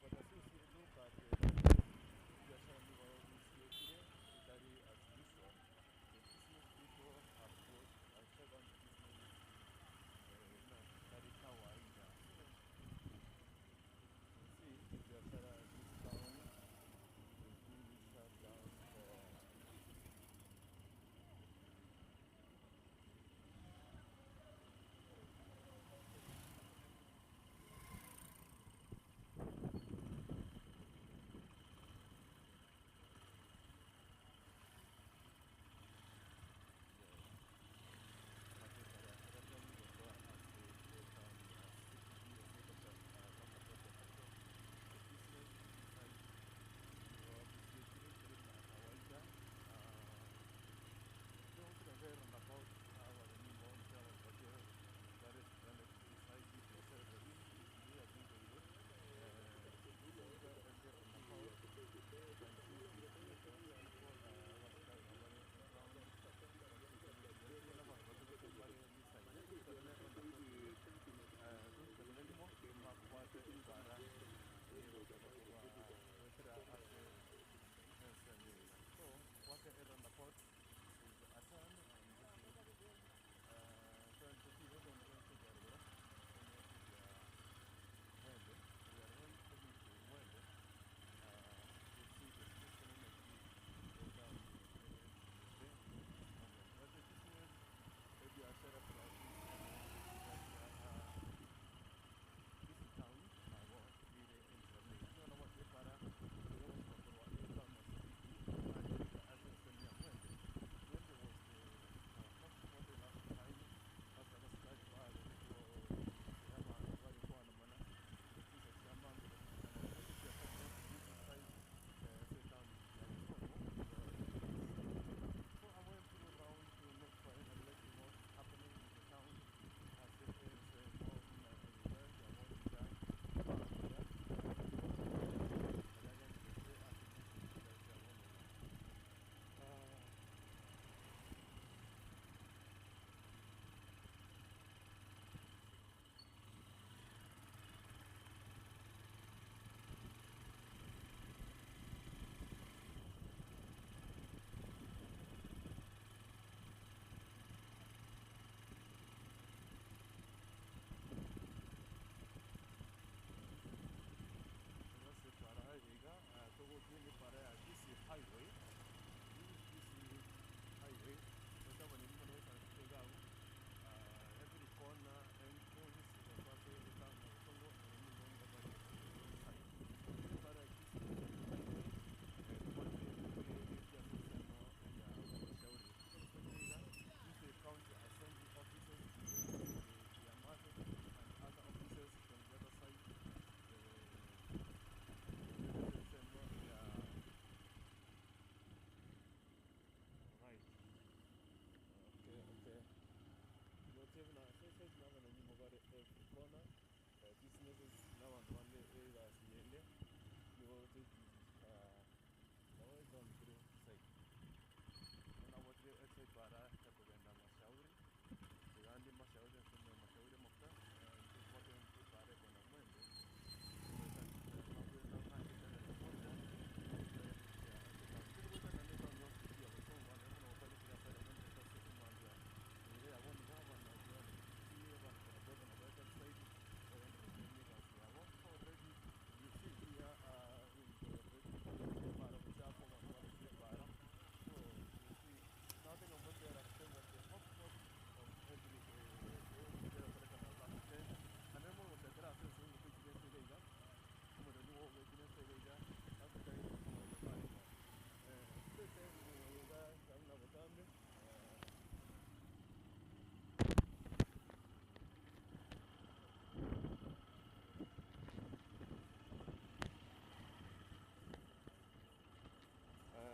But as you see, look at the biashara nigo bisiekire bitari as usual. The business people have closed, have shut down the businesses eh, na tari kawaida. So, you see biashara in this town is being shut down for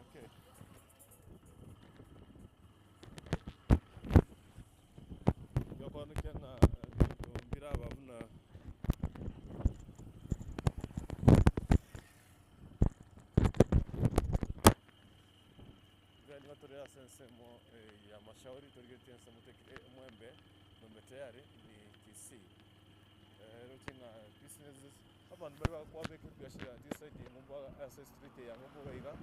Okay. Yokonokia ng'a ebinto mbiraba buna iga nigo tore ase ensemo ya mashauri torigetie ensemo tekire omwembe nombe tayari ni Kisii. Roche ng'a businesses. Abanto baria bakwabeka ebiashara this side ng'umbu ase estreet eye ya ng'umbu iga iga,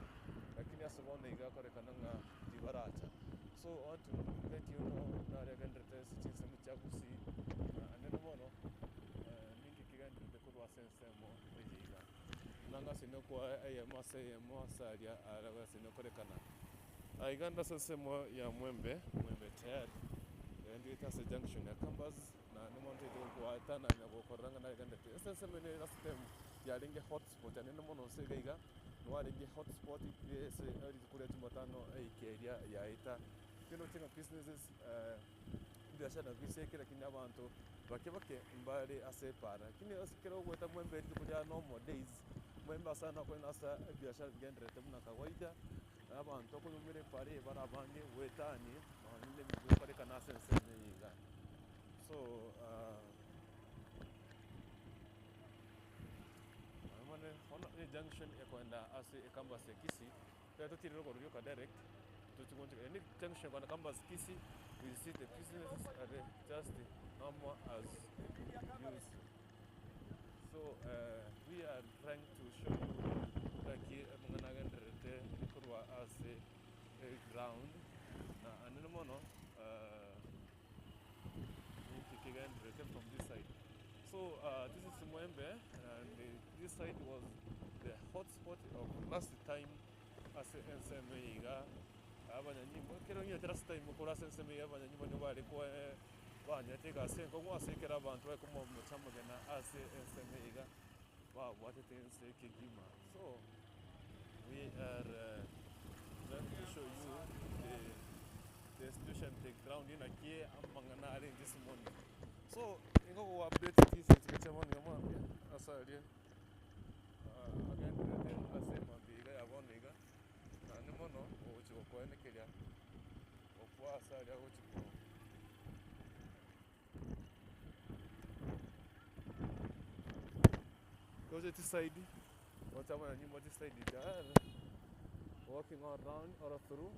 lakini ase bono iga ekorekana ng'a tibaracha. So I want to let you know nare agenderete ase chinsemo chia Gusii, naende bono ninki kegenderete korwa ase ensemo eye iga. Buna ng'a ase koa eyemo ase eyemo ase aria are ase korekana. Aiga inde ase ensemo ya Mwembe, Mwembe tayari, ndigete ase junction ya Campus, naende mono ntaete goatanana gokorora ng'a nagenderete. Ase ensemo eye last time yarenge hotspot naende mono nse iga iga, nwarenge hotspot ase rituko ria jumatano eike eria yaeta. Ekero ndoche ng'a businesses ebiashara bisiekire lakini abanto bake bake mbare ase epaara. Lakini ase ekero ogoeta Mwembe rituko ria normal days, Mwembe ase aya nakorenda ase ebiashara bigendererete buna kawaida. Na abanto okonyomera epaara eye bare abange goetania nonya na ebinto bigokorekana ase ensemo eye iga. So bono bono ejunction ekoenda ase ecampus ya Kisii, ekero totiirire rogoro rioka direct, tochi gochika eye ne junction ekoenda campus Kisii, we see the businesses are just normal as usual. So we are trying to show you naki amang'ana agendererete korwa ase eground na anene mono ninki kegendererete from this side. So this is Mwembe and this side was the hot spot of last time ase ensemo eye iga abanyanyimbo ekero onyete last time korwa ase ensemo eye abanyanyimbo nigo bare banyete egasi enkong'u ase ekero abanto bare komomocha amagena ase ensemo eye iga babwatete ense kegima. So we are going to show you the the situation the ground naki amang'ana are this morning. So nigo go update chinsa echi chia bono iga mambia ase aria agenderete ase emambia iga ya bono iga naende mono ogochi gokoenekeria okwo ase aria agochi ko. Toche chiside, gocha abanyanyimbo chiside igaa walking all round all through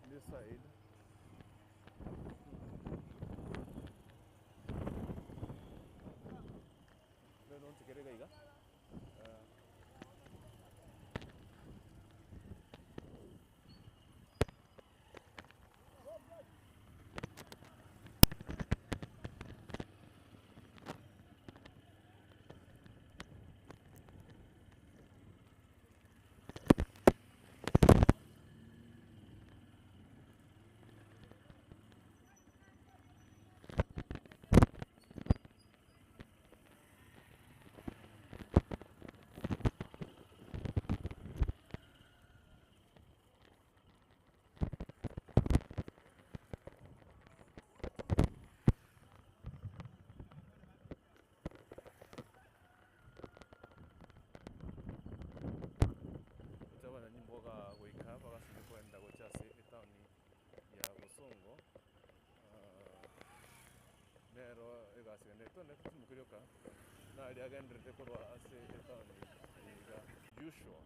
this side. Rero ntigere iga iga. Gocha abanyanyimbo goika bagasibwa kogenda gochia ase etaoni ya Bosongo, nero egasi ende togende totimokeri rioka, naria agenderete korwa ase etaoni eye iga usual.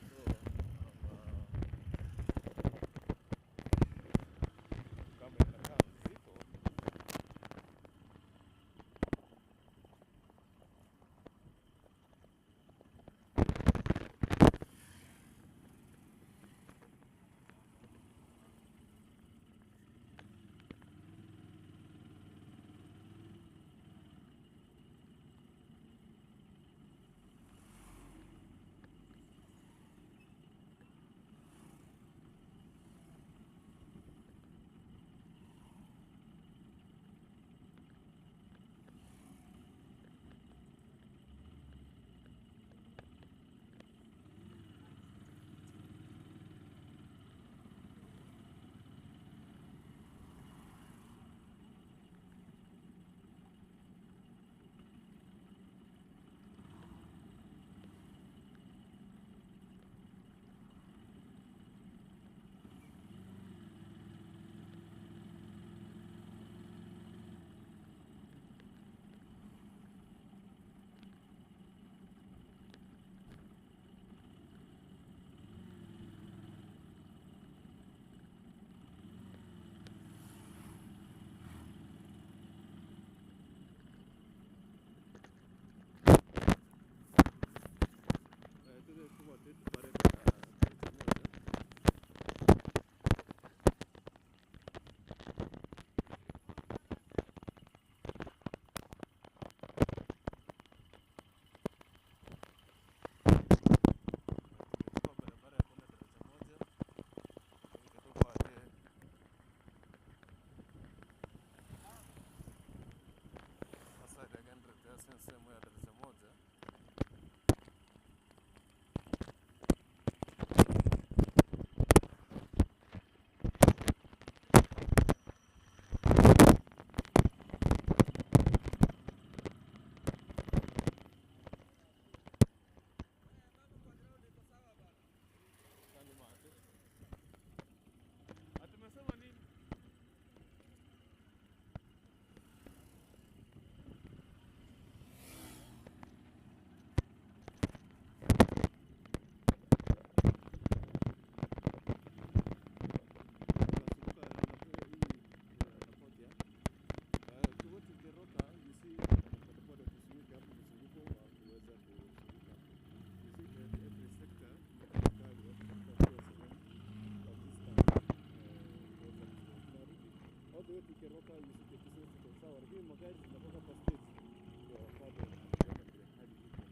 So kama inakaa mzito. Togotiga Keroka you city business iko sawa lakini magari zinatoka hapa stage ndio bado hatujaona vile hali iko.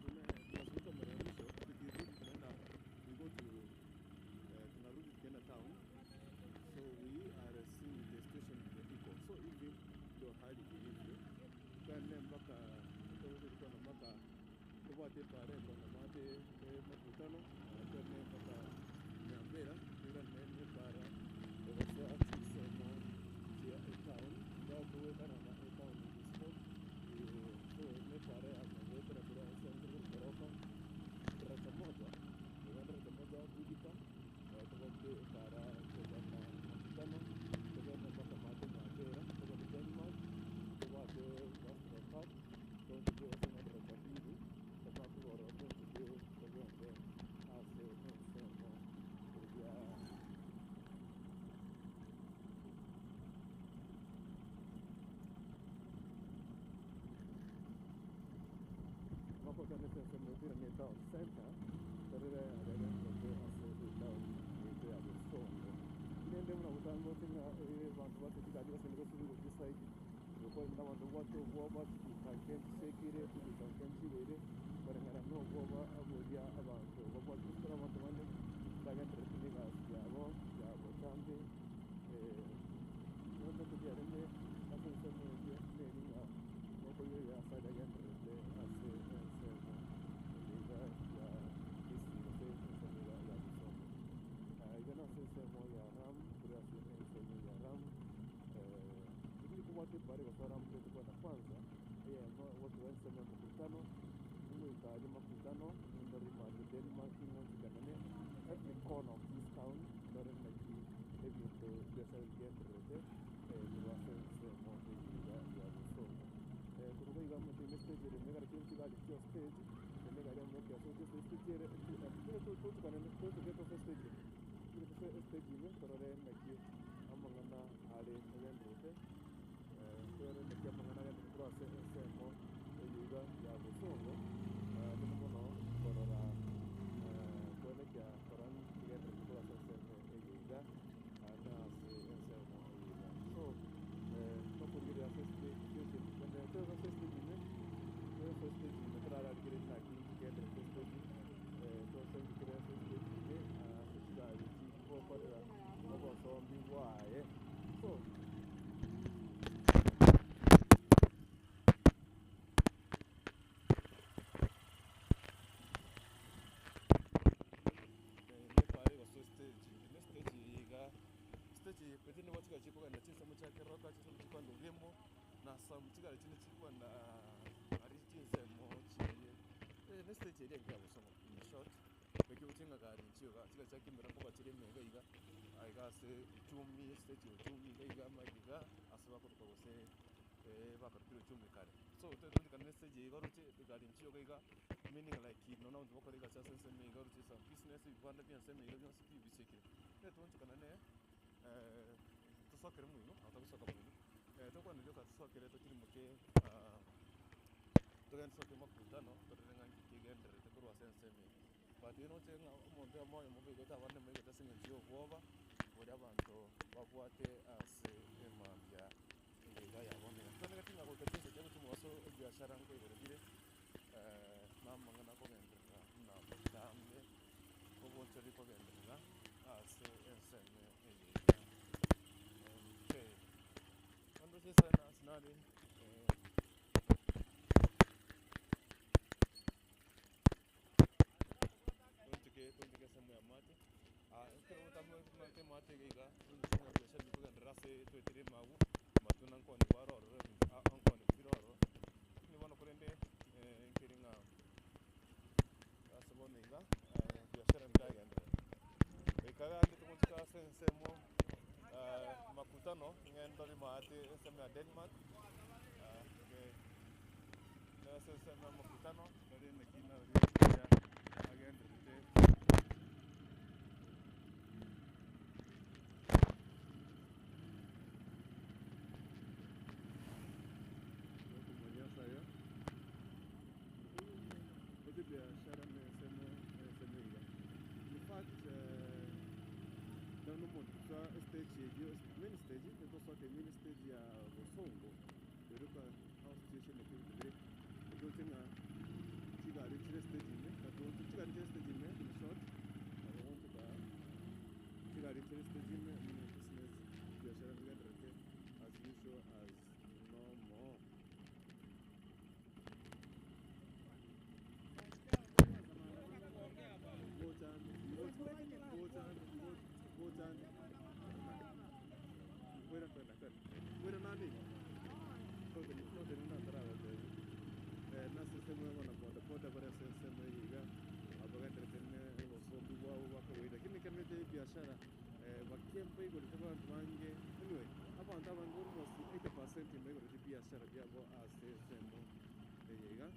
Tunazunguka mara ya mwisho tukirudi tunaenda we go to tunarudi tukienda town, so we are seeing the station vile iko. So hivi ndio hali ilivyo. Twende mpaka tulikuwa na mpaka tobwate epara ekona maate makutano twende mpaka Nyambera twirane na epara egosoa chinsemo chia etown iga togoetana na etown isiko so na epara ya goetera korwa ase korwa Keroka daraja moja iga daraja moja Budipa tobwate epara ekogenda makutano togende mpaka maate Nyambera tobwate Denmark tobwate Industrial Park tochike ase daraja mbili toba korwa tochike togende ase ensemo eria. Makotane ase ensemo etire ne etown centre torere aria ase etown yaito ya Bosongo. Rende buna botambe oche ng'a abanto bate chigari gose nigo chiri gochia side okorende abanto babwate obwoba chiduka nke nchisekire chiduka nke nchigoire koreng'ana na obwoba boria abanto babwate gose ekero abanto bande bagendererete na egasi yabo ya botambe bono toria rende ase ensemo eyio neri ng'a nokoiroria ase aria agendererete ase ensemo eye iga ya Kisii gose ensemo iga ya Bosongo. Iga nase ensemo ya Ram, tore ase ensemo ya Ram, lakini kobwate epara egosoa Ram toete kwenda kwanza, eyemo egotoa ensemo ya makutano, ngoika aria makutano, ndore maate Denmark ng'onchokane ne every corner of this town, ndore naki ebinto ebiasara bigendererete korwa ase ensemo eye iga ya Bosongo. Korwa iga iga omanyete ime stage ere ime ekero kende chigari chio stage, naende egari amo ekeaso gochia ase stage ere tochokane tochoke tosoe stage ime, tochoke tosoe estage ime torore naki amang'ana are agendererete torore naki amang'ana agendererete korwa ase ensemo eye iga ya Bosongo, mono mono korora koenekia korora nki kegendererete korwa ase ensemo eye iga na ase ensemo eye iga. So tokorigereria ase station kende tobe ase stage ime, tobe ase stage ime torararigererie naki nkigendererete stage, tosoe kere ase stage ime ase chigari chigokorera obosombi bwaye. So. Nepare gose stage, ime stage eye iga, stage eye eke nigo chigari chikogenda chinsemo chia Keroka, chinsemo chikogenda Ogembo, na some chigari chinde chikogenda aria chinsemo chiaye. Ne stage eria enke ya Bosongo in short, ekio gochia ng'a gari nchiyo igaa, chigari chia Kimera nkoba chire ime iga iga, aiga ase uchumi, stage ya uchumi iga iga amaiga ase bakoroka gose bakarokire uchumi kare. So tochikana ne stage eye iga oroche egari nchiyo iga iga, meaning like nonya abanto bakore egasi ase ensemo iga oroche some business ebibanda bia ensemo iga bionsi pi bichekire. Toonchokana ne tosokere moino, nabo togosoka moino, tokwane rioka tosokere totirimoke togende tosoke makutano torore ng'a nki kegendererete korwa ase ensemo eye. But roche ng'a omonto oyomo oyomo boigwete abande mbaigwete ase eng'encho ya obwoba boria abanto babwate ase emambia eye iga ya bono iga. Toanegeti ng'a goika chinsa chia gochia mogaso ebiashara nkoigoro bire na amang'ana akogenderera buna botambe, obochori kogenderera ase ensemo eye iga. Okay, bono roche sana ase nare. Tonchike tonchike ensemo ya mache, ekero otamanyete amache iga iga, tonchike ng'a biashara bikogenderera ase toetire ime abwo, amatunda nkoonigwa are ororo ebinto nkoonigwa bire ororo, lakini bono korende nkeri ng'a ase bono iga biashara mbiragenderera. Goika gaki togochika ase ensemo makutano, ng'ende ore maate ensemo ya Denmark. Ase ensemo y'omokutano tore nekina oria oria agenderete. Okomanya ase aya, ebiashara na ensemo ensemo iga. In fact, nonye omonto tosoa estage eyio, main stage, ntosoa ime. Bosongo, Keroka House Station eke ebinto bire, ndoche ng'a chigari chire stage ime, chigari chire stage ime in short, nabo gontuka chigari chire stage ime buna ebusiness, ebiashara mbigendererete as usual as normal. Abanto abange almost 80% mbaigoreti biashara biabo ase ensemo eye iga.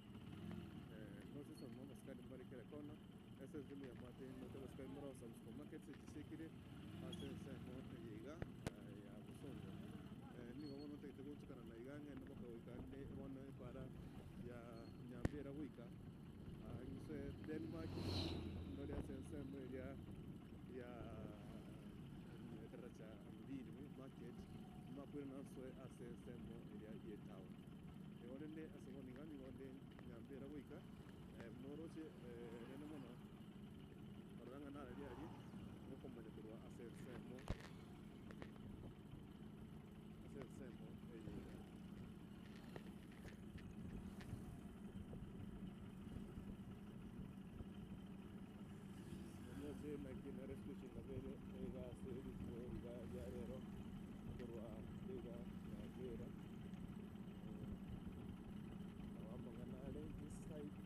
Nosesome abasikari mbare kera kona, ase ensemo ya Mwate note abasikari mbare ase supermarkets echisekire ase ensemo eye iga ya Bosongo. Nigo bono ntagete gochikana na iga ng'ende mpaka goika ande bono epara ya Nyambera goika ng'ise Denmark ndore ase ensemo eria ya Daraja Mbili market makwire nasoe ase ensemo eria y'etown. Igo rende ase bono iga nigo nde Nyambera goika buna oroche rende mono korora ng'a nararia aria ngokomanya korwa ase ensemo ase ensemo eye iga. Ndoche naki nare situation nabo ere iga ase rituko iga ria rero korwa iga Nyambera. Nabo amang'ana are this side,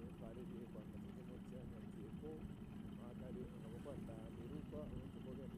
ebara eria ekoenda chinsemo chia Nyatieko, makari nabo kwenda Miruka, ogocha kogenda.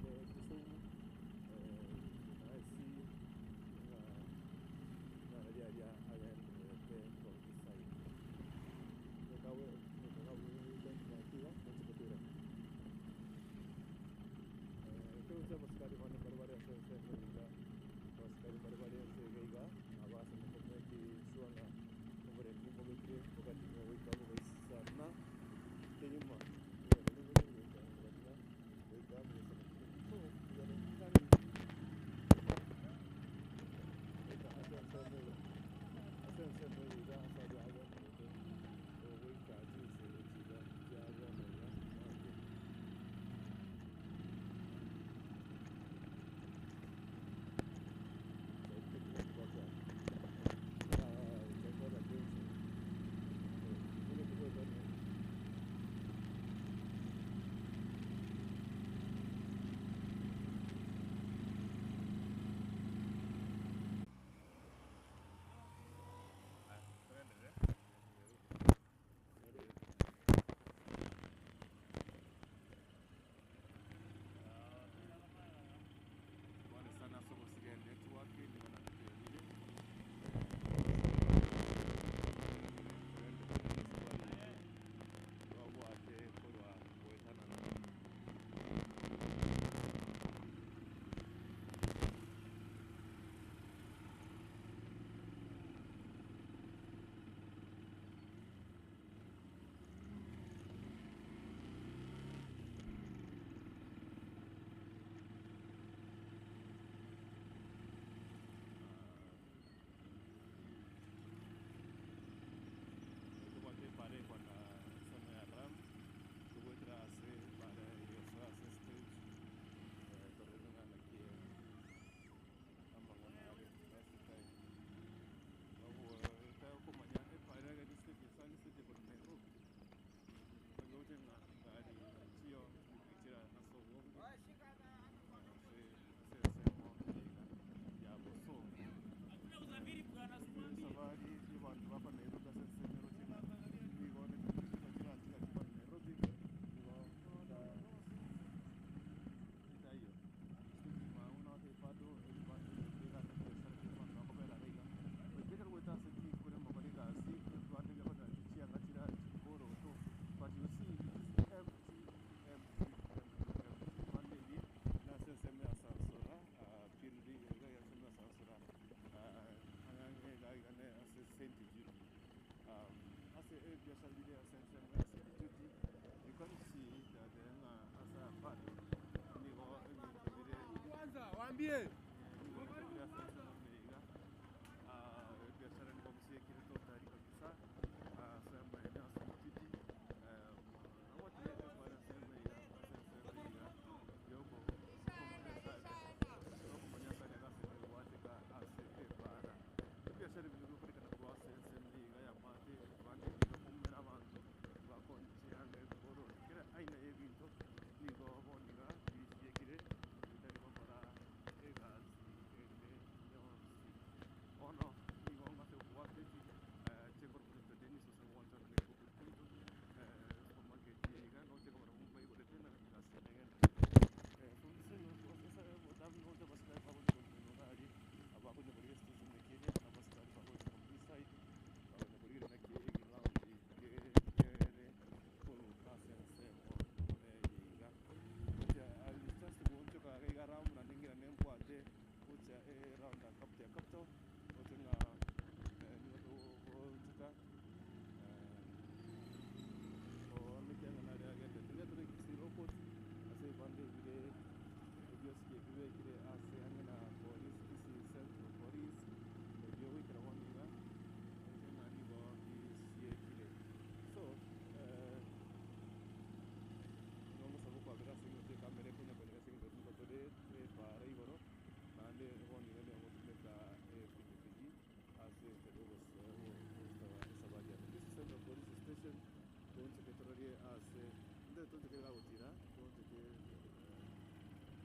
Toncheke iga gotira, toncheke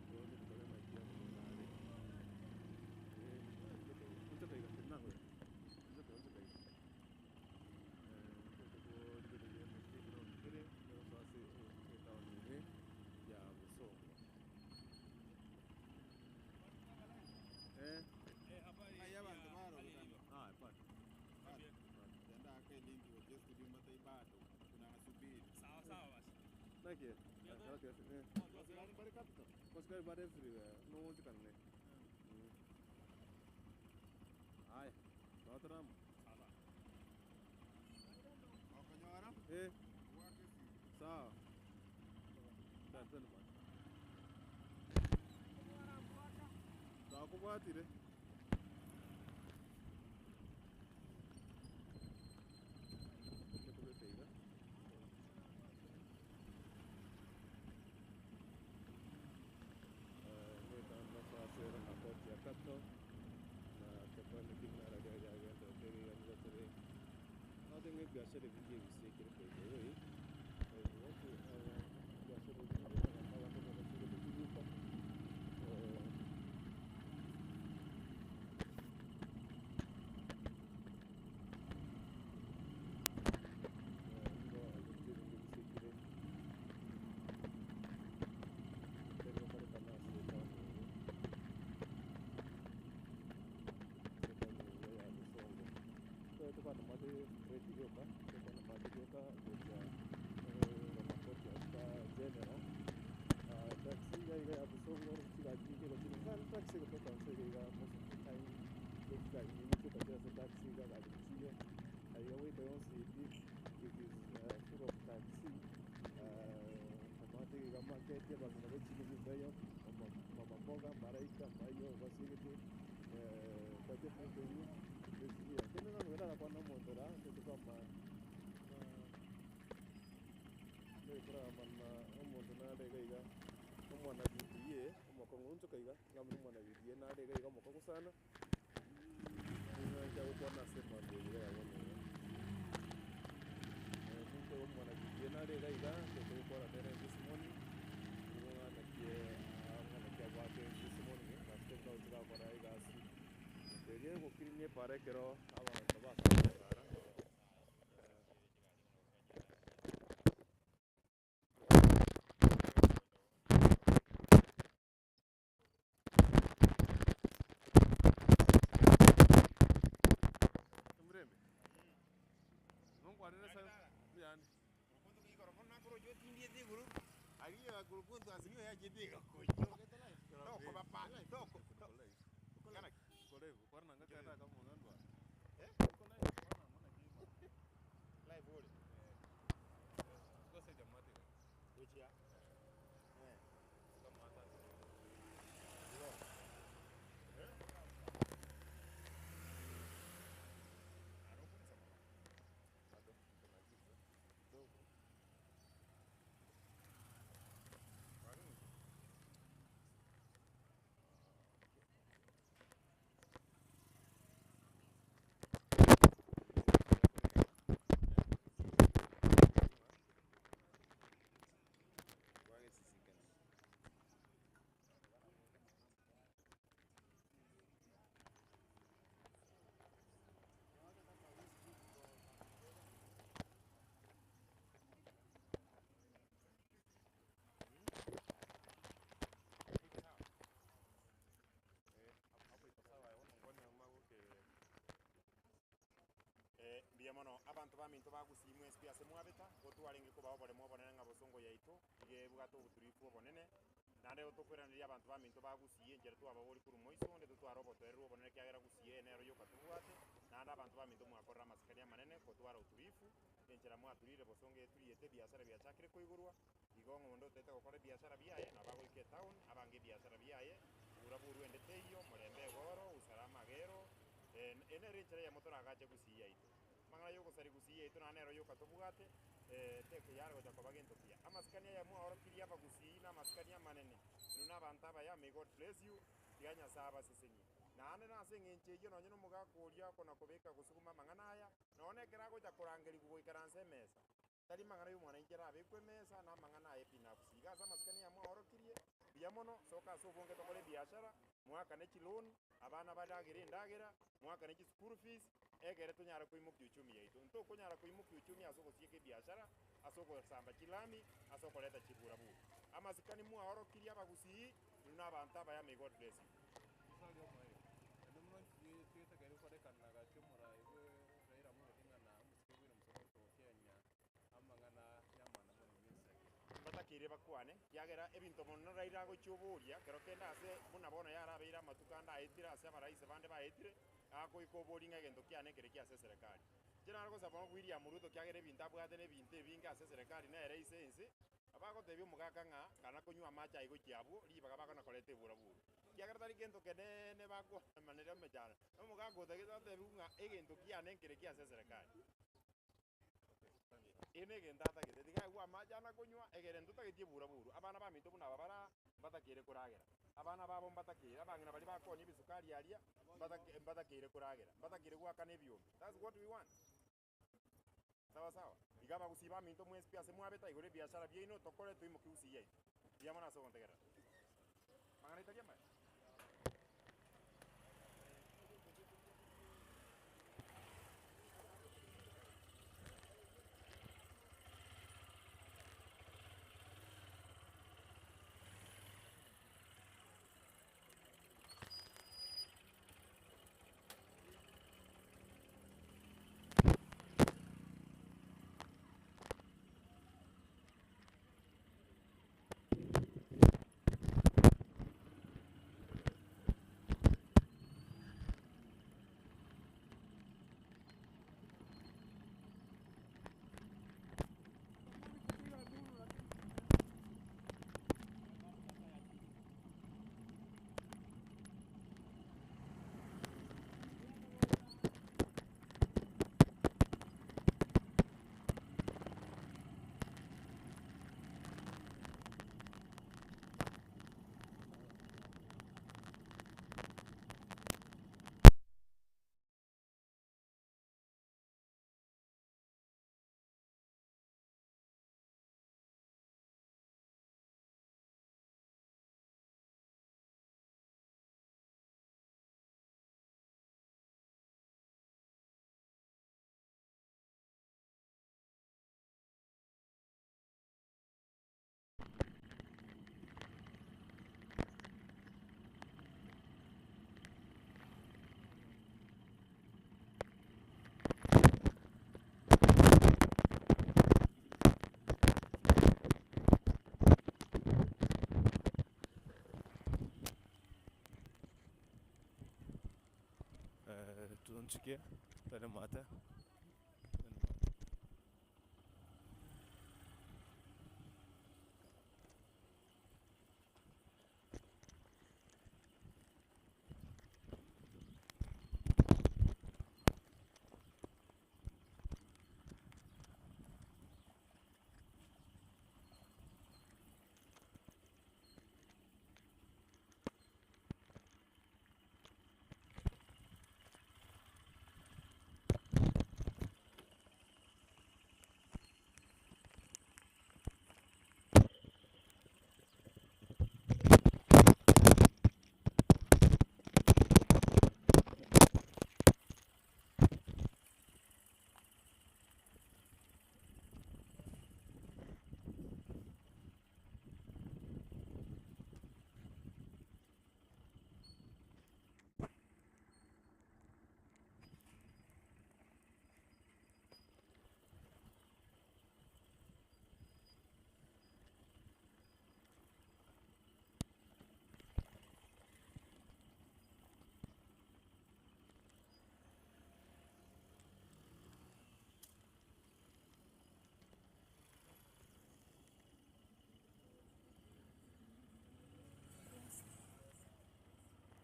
toncheke tore naki amang'ana are. Onchoka iga, tenena ango iga, onchoka onchoka iga. Ntoche korigereria naki eground kere, togosoa ase etown eye ya Bosongo. Ng'ai abanto barorokana? Ah, bado. Bado. Genda ake link gochia studio mbatai bado tunasubiri. Sawa sawa basi. Naki? Buya Okay, eh. Abasigari mbare capital? Abasigari bare everywhere, nogochikana ne. Aya, nabo tore amo. Sawa sawa. Okonyora Eh, goaka esimi. sawa. Twende twende bwana. Twakobwatire. Tokobeka iga. Ase amakoti ya Capital na tokwane ki buna riria riagenderete iga nigo tore ntote ng'a ebiashara ebinge ebisiekire by the way, ebiashara ebinge abanto abange bagachigete chiduka. Nigo ebinto ebinge bisiekire ebigokorekana ase etaoni eye, ase etaoni eye ya Bosongo. Ekero tokwana amache straight rioka, tokwana amache rioka gocha Ramakoti ase general, taxi iga iga ya Bosongo chigari nigo chire sana, taxi egotoka nse iga iga most of the time, chigari nigo chioka chire ase taxi iga gari nchiyo, aiga goika yonsi pi it is full of taxi, amache iga market abang'ina be ching'eni mbayo, mama mboga, malaika mbayo basiegete quite a few things is here. Kende nabo narakwane omonto ora ntoche kwama ntoche na omonto nare iga iga omwana BDA omokong'u onchoka iga ng'a buna omwana BDA nare iga iga omokong'u sana, ning'anche gokwana ase emambia eye ya bono iga. Ninche omwana BDA nare iga iga ntoche gokwana nere this morning, nigo ng'a naki ng'a naki abwate this morning nase buna gochia gakora egasi eria egokirinia epara ekero abanto basoire epara. Omorembe? Nonkwanere sa mbuyande. Kwana ng'ake ata kamong'andu Mbuya mono abanto baminto ba Gusii mwensi ase mwabeta, gotwarenge kobao oboremo obonene ng'a bosongo yaito iga ebwate oboturuifu obonene, naende tokoiraneria abanto baminto ba Gusii enchera twababoria korwa moiso onde totware obotoereru obonene ekiagera Gusii eye nero yoka tobwate, naende abanto baminto mwakorire amasikani amanene gotwara oturuifu, enchera mwaturire bosongo eturiete ebiasara biachakire koigorwa, igo ng'a onde otaete gokora ebiasara biaye nabo agoika etown abange ebiasara biaye, bura borwe ende teiyo, morembe egoro, usalama agero, Eye nero enchera eyemo toragache gusii yaito. Amang'ana y'ogosaria gusii yaito naende nero yoka tobwate, tekeyare gocha koba gento kiya. Amasikani aya mwaorokirie abagusii namasikani amanene. Inwe nabanto abaya, may God bless you, tiga Nyasae abasesenie. Naende nase eng'encho eyio nonye nomogaka oria okona kobeka gosuguma amang'ana aya, nonya ekero agocha korangerigwa goikaransa emesa. Tari mang'ana y'omwananchi arabekwe emesa, na amang'ana aye binafsi. Iga ase amasikani aya mwaorokirie, mbuya mono, soka ase obonge tokore ebiashara, moakane chiloan, abana baragere endagera, moakane chischool fees, egere tonyare koimokia uchumi yaito. Ntokonyara koimokia uchumi ase ogosieka ebiashara, ase ogosamba chilami, ase okoreta chiburaburu. Amasikani mwaorokirie abagusii, inwe nabanto abaya may God bless you. Riswali omoerio, naende mono nchiye tigetageri korekana gati omorai bwe Raila Amolo Odinga na omosike William Samoei Ruto gokenya amang'ana y'amaandamano y'ensegi. Mbatakeire bakwane, ekiagera ebinto mono Raila agochia oboria kero kende ase buna bono yarabeire amatuko ande aetire ase abaraisi bande baetire, agoika oboria ng'a egento kiane nkere ki ase eserekari. Inche nare gosaba ng'a William Ruto ekiagera ebinto abwate nebinto ebinge ase eserekari nere ise ense, abagotebia omogaka ng'a kana konywa amache aye gochia abwo, ribaga bakona koreta eburaburu. Ekiagera tari gento keneene bakoamanera emechando. Na omogaka otagete atebiwe ng'a egento kiane nkere ki ase eserekari. Eye negento atagete, tiga aigwe amache ane akonywa, egere ntotageti eburaburu. Abana baminto buna aba bare aa, mbatakeire koragera. Abana babo mbatakeire, abang'ina baria bakonia ebisukari aria, mbatake mbatakeire koragera, mbatakeire goakana ebiombe. That's what we want. Sawa sawa. Iga abagusii baminto mwensi pi ase mwabete igoro ebiashara biaino tokore toimokie gusii yaito. Mbuya mono ase ogontegerera. Mang'ana aito aria amaya. Tonchike tore mate.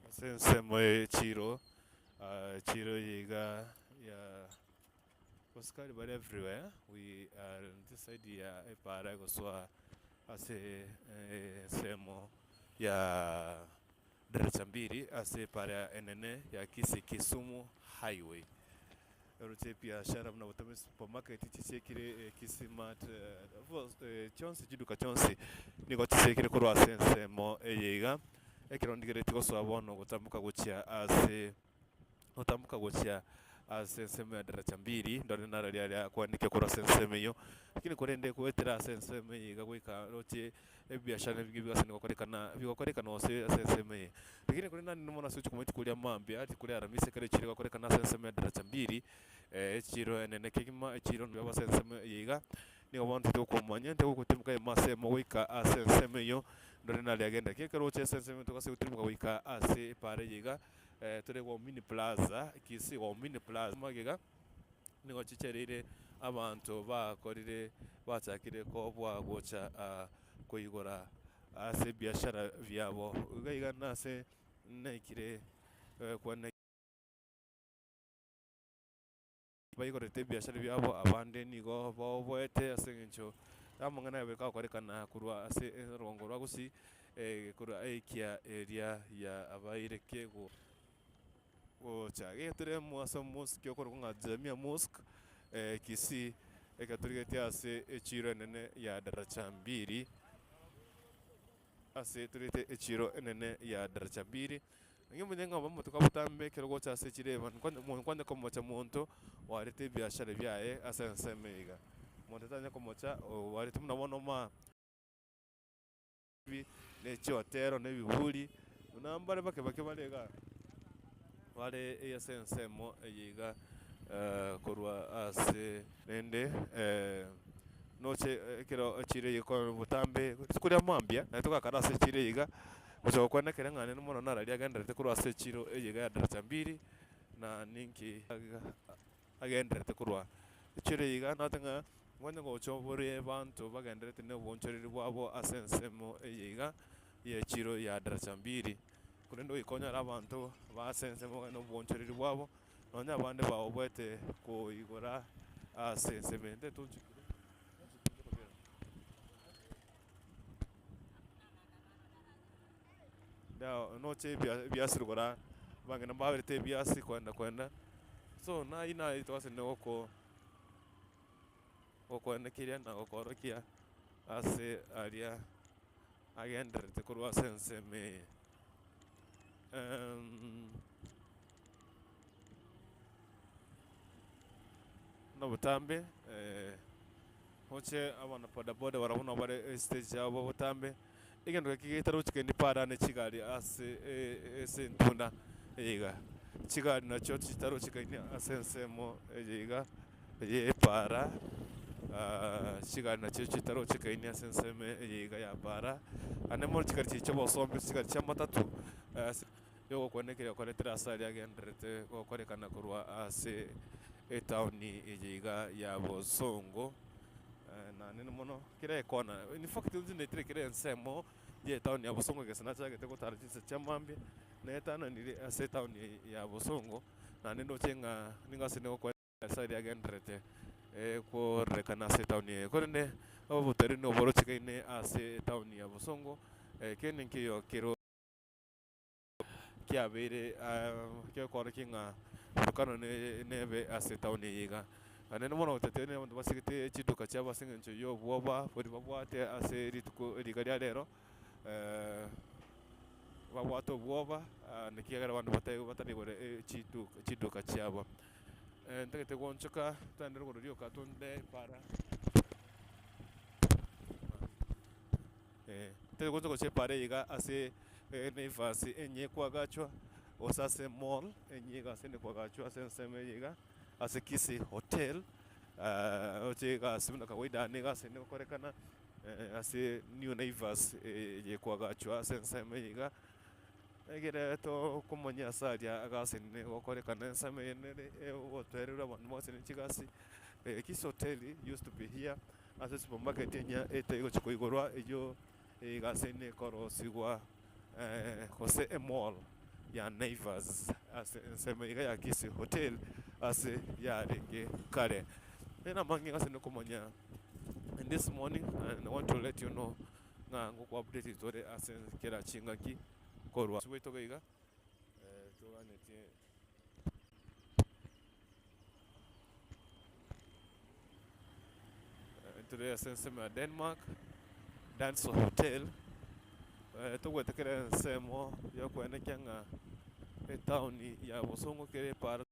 Ase ensemo ye echiro, echiro eye iga ya abasikari bare everywhere, we are on this side ya epara egosoa ase ensemo ya daraja mbili ase epara enene ya Kisii Kisumu highway. Oroche ebiashara buna gotama esupermarket chisiekire Kisii Mart chionsi chiduka chionsi nigo chisiekire korwa ase ensemo eye iga. Ekero ndigeretie gosoa bono gotamboka gochia ase gotamboka gochia ase ensemo ya Daraja Mbili ndore naro riaria akwaneke korwa ase ensemo eyio. Lakini korende goetera ase ensemo eye iga goika roche ebiashara ebinge bigase nigokorekana bigokorekana gose ase ensemo eye. Lakini korende naende mono ase ogochia koria mambia rituko ria aramisi ekero echiro egokorekana ase ensemo ya Daraja Mbili, echiro enene kegima echiro nigo ase ensemo eye iga, nigo bono togokomanya togotimboka ime ase emo goika ase ensemo eyio, ndore nare agenda ki. Ekero ogocha ase ensemo togase gotirimboka goika ase epaara eye iga, tore Waumini Plaza, Kisii Waumini Plaza magega. Nigo chichereire abanto bakorire bachakire kobua gocha koigora ase ebiashara biabo. Iga iga nase naikire kwane baigorete ebiashara biabo abande nigo baoboete ase eng'encho y'amang'ana aye agokorekana korwa ase erongo rwa gusii korwa eikia eria ya abaire kego. Gocha getire ase omosike okorokwa ng'a Jamia Mosque, Kisii, ekero torigetie ase echiro enene ya Daraja Mbili, ase torigete echiro enene ya Daraja Mbili. Naki omanye ng'a omotuko botambe ekero ogocha ase echiro eye nkwanya komocha monto oarete ebiashara biaye ase ensemo eye iga. Monto tanya komocha oarete buna bono ma. Ne chiotero na ebiburi, buna mbare bake bake bare igaa, bare ase ensemo eye iga korwa ase rende noche ekero echiro eye ekorwa botambe, rituko ria mambia naye togakara ase echiro eye iga, gocha gokwana ekere ng'a nere mono nararia agendererete korwa ase echiro eye iga ya Daraja Mbili, na ninki agendererete korwa echiro eye iga natote ng'a Onye gocha obore abanto bagendererete noboonchoreria bwabo ase ensemo eye iga y'echiro ya Daraja Mbili, korende goika onyore abanto ba ase ensemo iga noboonchoreria bwabo, nonya abande baoboete koigora ase ensemo eye. Noche ebiasi rogoro abang'ina mbaberete ebiasi kwenda kwenda, so naye naye twase nogoko. Gokwanekeria na gokoorokia ase aria agendererete korwa ase ensemo eye. Buna botambe oche abana bodaboda barabwo nabo bare estage yabo botambe, egento eke getarochi kendi para ne chigari ase ase entunda eye iga. Chigari nachio chitarochekaine ase ensemo eye iga. Eye epaara, chigari nachio chitarochekaini ase ensemo eye iga ya paara, naende mono chigari chiria chi'obosombe, chigari chia matatu ase yogokwana ekere okoretera ase aria agendererete gokorekana korwa ase etaoni eye iga ya Bosongo, naende mono kera ekona in fact inche naetire kera ensemo ya etaoni ya Bosongo gese nachagete gotara chinsa chia mambia, naetananire ase etaoni eye ya Bosongo, naende ndoche ng'a nigo ase nigokwana. Nyasae riagendererete kororekana ase etaoni eye, korende obotereri noborochekaine ase etaoni ya Bosongo, kende nkeiyo kero kiabeire gekoorokia ng'a volcano nebe ase etaoni eye iga. Naende bono goteteria abanto basigete chiduka chiabo ase eng'encho ya obwoba boria babwate ase rituko riga ria rero. Babwate obwoba, nekiagera abanto batari kogora chiduka chiabo. Ntagete goonchoka togende rogoro rioka tonde para ntagete goonchoka gochia epara eye iga ase Naivas enye ekwagachwa, gose ase emall enye iga ase ekwagachwa ase ensemo eye iga, ase Kisii Hotel, roche egasi buna kawaida nigo ase egokorekana. Ase New Naivas eye kwagachwa ase ensemo eye iga, egere tokomanya ase aria egasi negokorekana ensemo eye nere egotoererwa abanto bonsi ne chigasi. Kisii Hotel used to be here ase supermarket enyia etegochi koigorwa eyio egasi nekorosiwa gose emall ya Naivas ase ensemo iga ya Kisii Hotel ase yarenge kare. Namang'e ase nokomanya. And this morning I want to let you know ng'a ngoko update tore ase kera chingaki korwa ase gwaito iga toganetie. Ntore ase ensemo ya Denmark, Danso Hotel, togwete kera ensemo yokoenekia ng'a etown ya Bosongo kere epaara.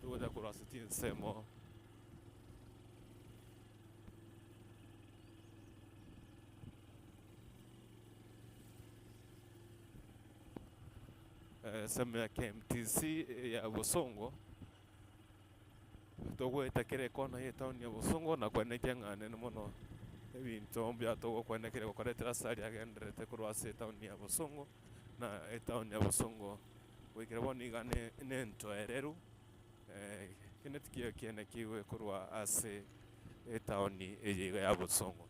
Togocha korwa ase chinsemo. Ensemo ya KMTC ya Bosongo, togoeta kera ekona ya etown ya Bosongo na kwenekia ng'a nene mono ebinto mbuya togokwanekera gokoretera ase aria agendererete korwa ase etown ya Bosongo, na etown ya Bosongo goikera bono iga ne nentoereru. Kende tikeiyo kiane keigwe korwa ase etaoni eye iga ya Bosongo.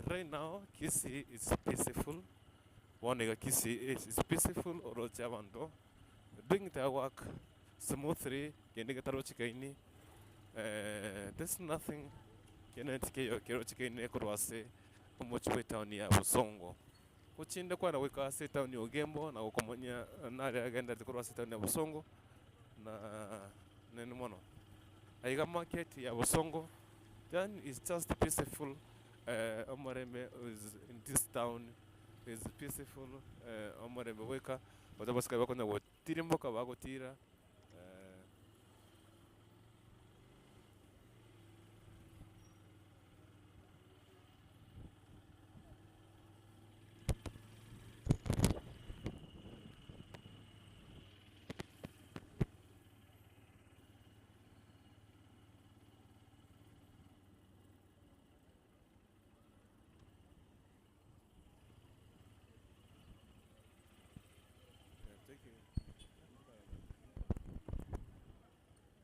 Right now Kisii is peaceful, bono iga Kisii is peaceful oroche abanto doing their work smoothly kende getarochikaini there's nothing kende tikeiyo kerochikaine korwa ase omochie bwe etown ya Bosongo. Gochinde kwana goika ase etown ya Ogembo na gokomanya nare agenderete korwa ase etown ya Bosongo na nene mono. Aiga market ya Bosongo then is just peaceful omorembe is in this town is peaceful omorembe goika gose abasikari bakonya gotirimboka bagotira.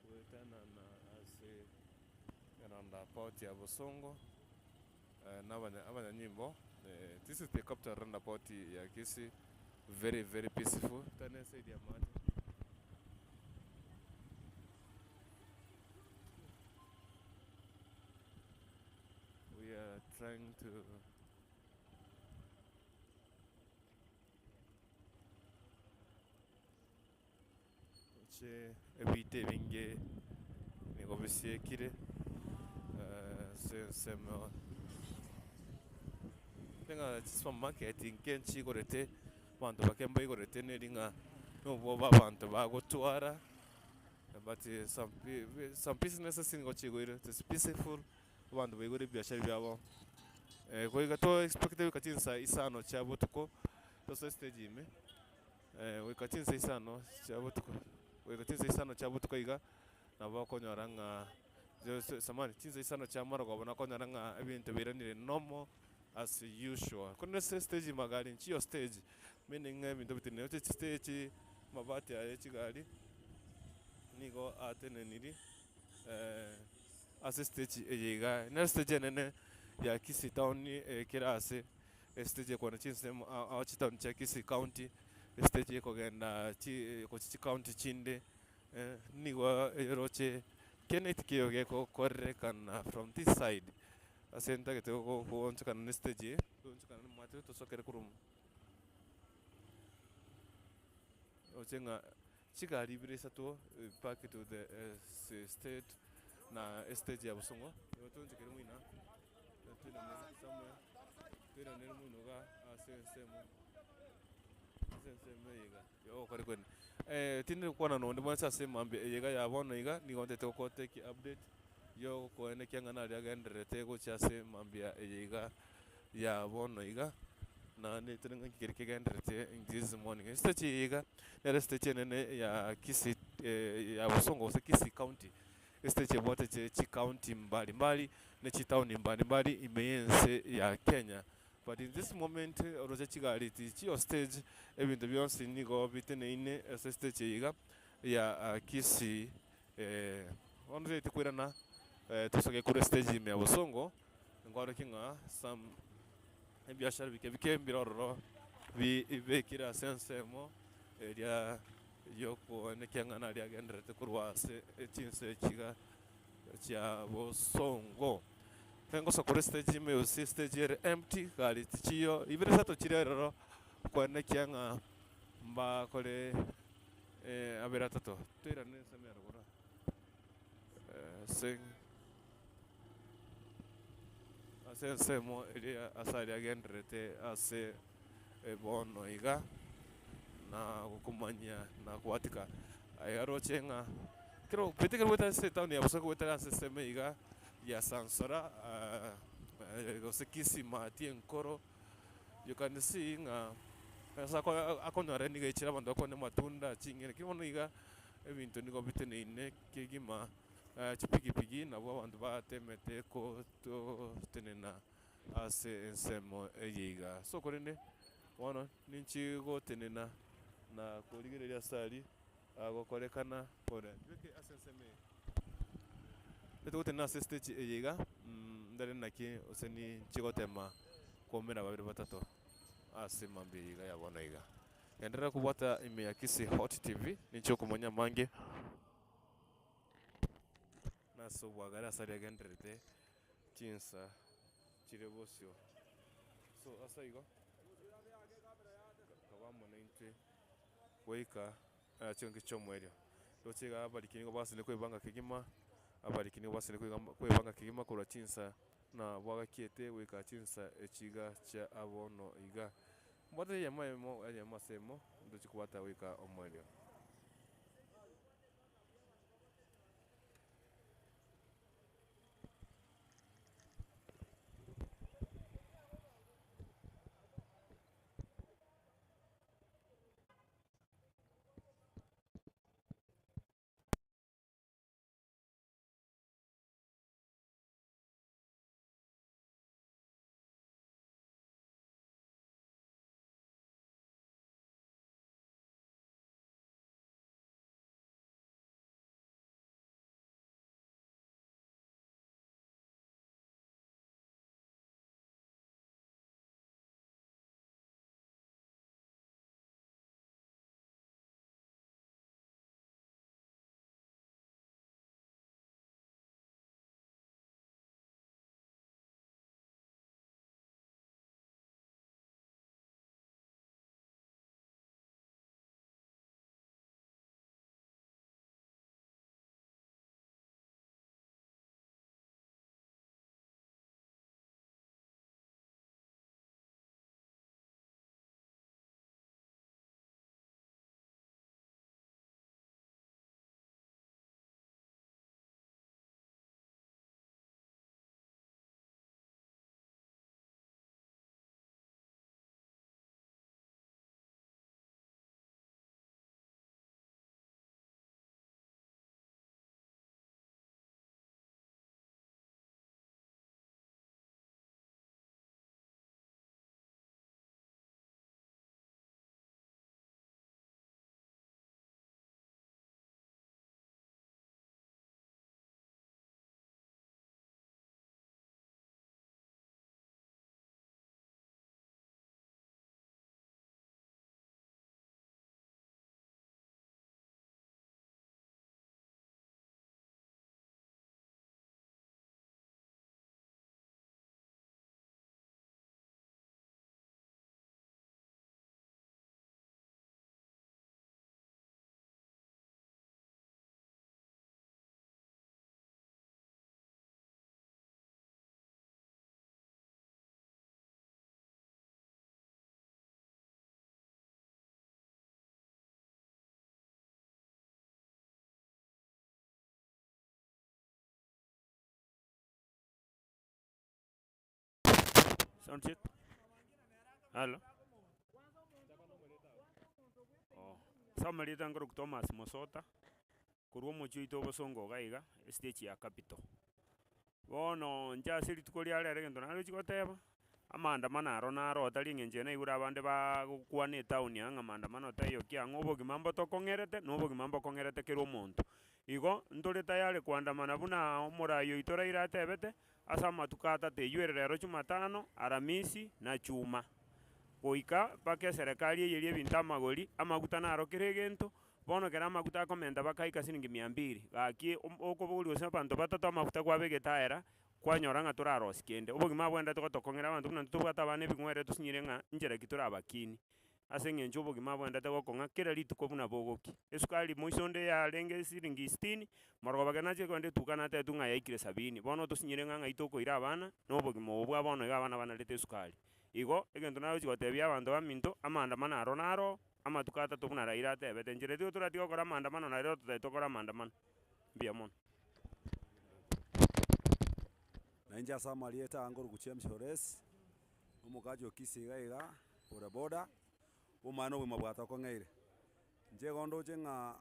Goetanana ase roundabout ya Bosongo na abanyanyimbo, this is the capital roundabout ya Kisii, very very peaceful, tari eside ya mache. We are trying to. Roche ebite ebinge nigo bisiekire ase ensemo ng'a chisupermarket nke nchigorete abanto bake mbaigorete neri ng'a nobwoba abanto bagotwara but some some businesses nigo chigoire it is peaceful abanto baigore ebiashara biabo. Goika to expect goika chinsa isano chia botuko tosoe stage ime. Goika chinsa isano chia botuko, goika chinsa isano chia botuko iga, nabo okonyora ng'a samahani, chinsa isano chia marogoba nokonyora ng'a ebinto biiranire normal as usual. Korende ase estage magari nchiyo stage, meaning ng'a ebinto bitenenire, oche chistage amabati aya ya chigari, nigo ateneniri ase estage eye igaa. Nere estage enene ya Kisii town kera ase. Estage ekogenda chinsemo ao ao chitown chia Kisii county, estage ekogenda chi gochia chicounty chinde nigo eroche kende tikeiyo gegokorekana from this side. Ase ntagete go goonchokana na estage eye, toonchokane na omwate tosokere korwa roche ng'a chigari ibere isato back to the state na estage ya bosongo, igo toonchokere moino aa, toirane somewhere, toiranere moino igaa ase ensemo ase ensemo eye iga yogokora kwene. Tindi gokwana na onde bwensi ase mambia eye iga ya bono iga, nigo ntagete gokotake update yogokoenekia ng'a nari agendererete gochia ase mambia eye iga ya bono iga, naende tore ng'aki keria kegendererete in this morning. Estage eye iga, nere estage enene ya Kisii ya Bosongo gose Kisii county, estage ebwate chi chicounty mbali mbali, na chitown mbali mbali ime ya ense ya Kenya. But in this moment, oroche chigari tichio stage, ebinto bionsi nigo biteneine ase estage eye iga ya Kisii bono totagete koirana tosoke korwa estage ime ya Bosongo. Nkwarokia ng'a some ebiashara bike bike mbire ororo bibekire ase ensemo eria yokoenekia ng'a naria agendererete korwa ase chinse chiga chia bosongo. Ngosoa korwa estage ime gose estage ere empty gari tichiyo, ibere isato chire ororo koenekia ng'a mbakore abere atato. Toirane ensemo ya rogoro ase. Ase ensemo eria ase aria agendererete ase bono iga, na gokomanyia na koatika aye aroche ng'a kero goetire goetera ase etown ya Bosa goetera ase ensemo iga ya Sansora gose Kisii Maati Enkoro, you can see ng'a ase akonyora nigo echire abanto bakoonia amatunda, ching'eni, lakini bono iga ebinto nigo biteneine kegima. Chipigipigi nabwo abanto batemete gotenena ase ensemo eye iga. So korende bono ninchi gotenena na korigereria ase aria agokorekana kore. Beke ase ensemo eye. Tete gotenena ase stage eye iga, ndore naki gose ninchi gotema koumera babere batato ase mambia eye iga ya bono iga. Genderera kobwata ime ya Kisii Hot TV, ninche okomanya amange. Nase obwagare ase aria agendererete chinsa chire bosio. So ase igo, kaba amo naintwe goika chingaki chi'omoerio. Roche iga abariki nigo basinire kwebanga kegima, abariki nigo basinire kwebanga kegima korwa chinsa na bwagakiete goika chinsa echi iga chia abono iga. Mbwate eyemo eyemo eyemo ase eyemo, ntochi kobwata goika omoerio. Sound check. Halo. Oh. Ase amarieta nkorokwa Thomas Mosota, korwa omochie oito obosongo iga iga, estage ya capital. Bono inche ase rituko ria rero egento narochi goteba, amaandamano aro naro otari eng'encho eye naigure abande baagokwana etown aa ng'a maandamano taiyo ki ang'o, obogima mbotokong'erete na obogima mbokong'erete kera omonto. Igo, ntore tayari koandamana buna omorai oito Raila atebete, ase amatuko atato eywo ere rero jumatano, aramisi na juma. Goika mpaka eserekari eyerie ebinto amagori, amaguta naro kera egento, bono ekero amaguta akomenta bakaika siringi mia mbili, gaki okoboria gose abanto batato amafuta kwabegete aera, kwanyora ng'a torarosie kende. Obogima bwaenderete gotokong'era abanto buna intwe tobwate abana ebing'were tosinyire ng'a nchera ki torabakinie. Ase eng'encho obogima bwaendete gokong'a kera rituko buna bogokia. Esukari moiso onde yarenge siringi sitini, morogoba ekero nachire kogenda etuka natebiwe ng'a yaikire sabini. Bono tosinyire ng'a ng'ai tokoira abana, na obogima obo bwa bono iga abana banarete esukari. Igo, egento nagochi gotebia abanto baminto, amaandamano aro naro, amatuko atato buna Raila atebete, nchera tigo toratige gokora amaandamano na rero totagete tokore amaandamano. Mbuya mono. Nainche ase amarieta aa nkorokwa James Ores, omokachi o Kisii iga iga, boda boda, omwana obogima bwatokong'eire. Inche igo ndoche ng'a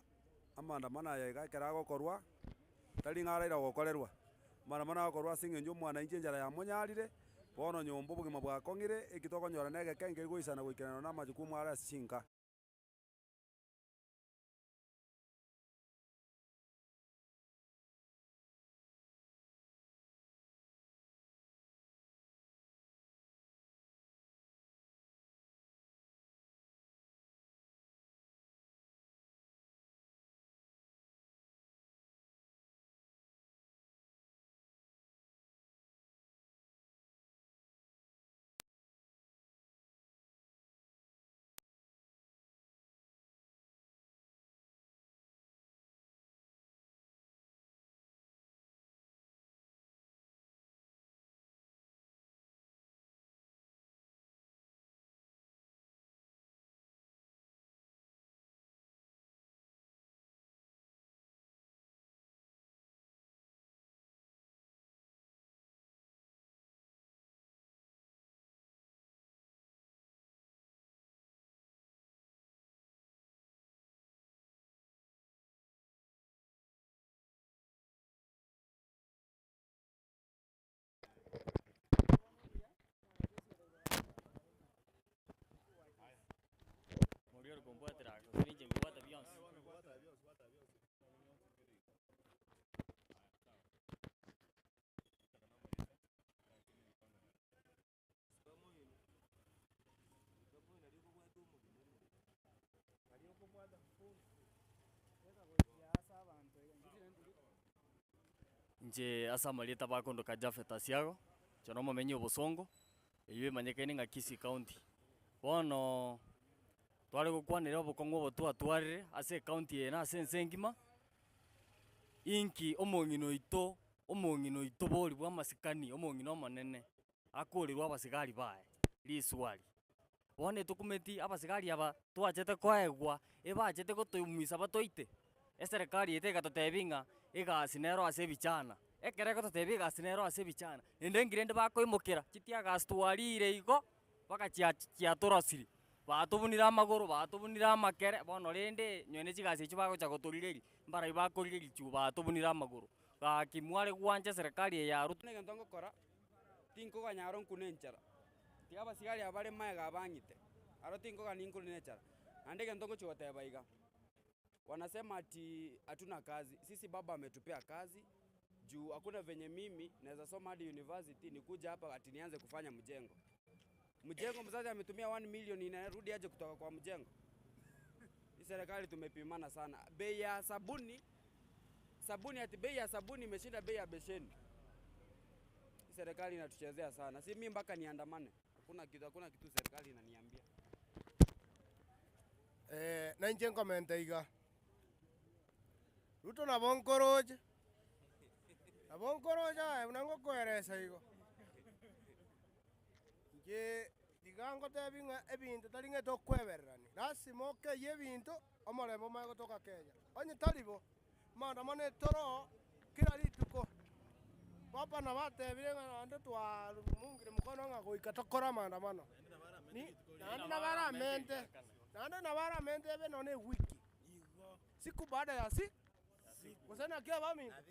amaandamano aya iga ekero agokorwa, tari ng'a araira gokorerwa, amaandamano agokorwa ase eng'encho omwananchi enchara yamonyarire, bono nyomba obogima bwakong'ire, eki tokonyora na egeke nkeri goisana goikerana na amajukumu are ase chinka. Moria ore kombwatera gose ninche nkobwata bionsi. Inche ase amarieta bakondoka Japhet Asiago, inche na omomenyi o Bosongo, eywo emanyekaine ng'a Kisii County. Bono tware gokwanera obokong'u obo twatwarire ase ecounty eye na ase ense engima, inki omong'ina oito omong'ina oito bori bwa amasikani omong'ina omonene akorerwa abasigari baye riswari. Bono etokumeti abasigari aba twachete koegwa, ebachete gotoumisa batoite, eserekari yaito egatotebia ng'a egasi nero ase ebichana, ekero egototebia egasi nero ase ebichana, naende nki rende bakoimokera, chitiagasi twarire igo, mpaka chia chiatorosirie, batobunire amagoro, batobunire amakere, bono rende nonye na chigasi echio bagocha gotorireria, mbarai bakorireria chuu batobunire amagoro, gaki mware gwancha eserekari eye ya Ruto. Egento ngokora, tinkoganya aro nkune enchara, tiga abasigari aba bare magega abang'ite, aro tinkogania ninkune enchara. Naende egento ngochia goteba iga, wanasema ati hatuna kazi, sisi baba ametupea kazi, juu hakuna venye mimi naeza soma hadi university nikuje hapa ati nianze kufanya mjengo. Mjengo mzazi ametumia 1 million inarudi aje kutoka kwa mjengo? Hii serikali tumepimana sana. Bei ya sabuni, sabuni ati bei ya sabuni imeshinda bei ya besheni. Hii serikali inatuchezea sana. Si mimi mpaka niandamane. Hakuna kitu, hakuna kitu serikali inaniambia. Eh, na inche nkomenta iga, Ruto nabo nkoroche, nabo nkoroche aye buna ngokoeresa igo. Inche tiga ngotebi ng'a ebinto tari ng'a tokwebererania, lasima okeyie ebinto omorembe omanye gotoka Kenya. Onye tari bo, maandamano etoro kera rituko. Papa nabo atebire ng'a naende twamuungire mkono ng'a goika tokore amaandamano. Ni naende nabo aramente, naende nabo aramente ebe nonye na ewiki, siku baada ya si gose naki abaminto?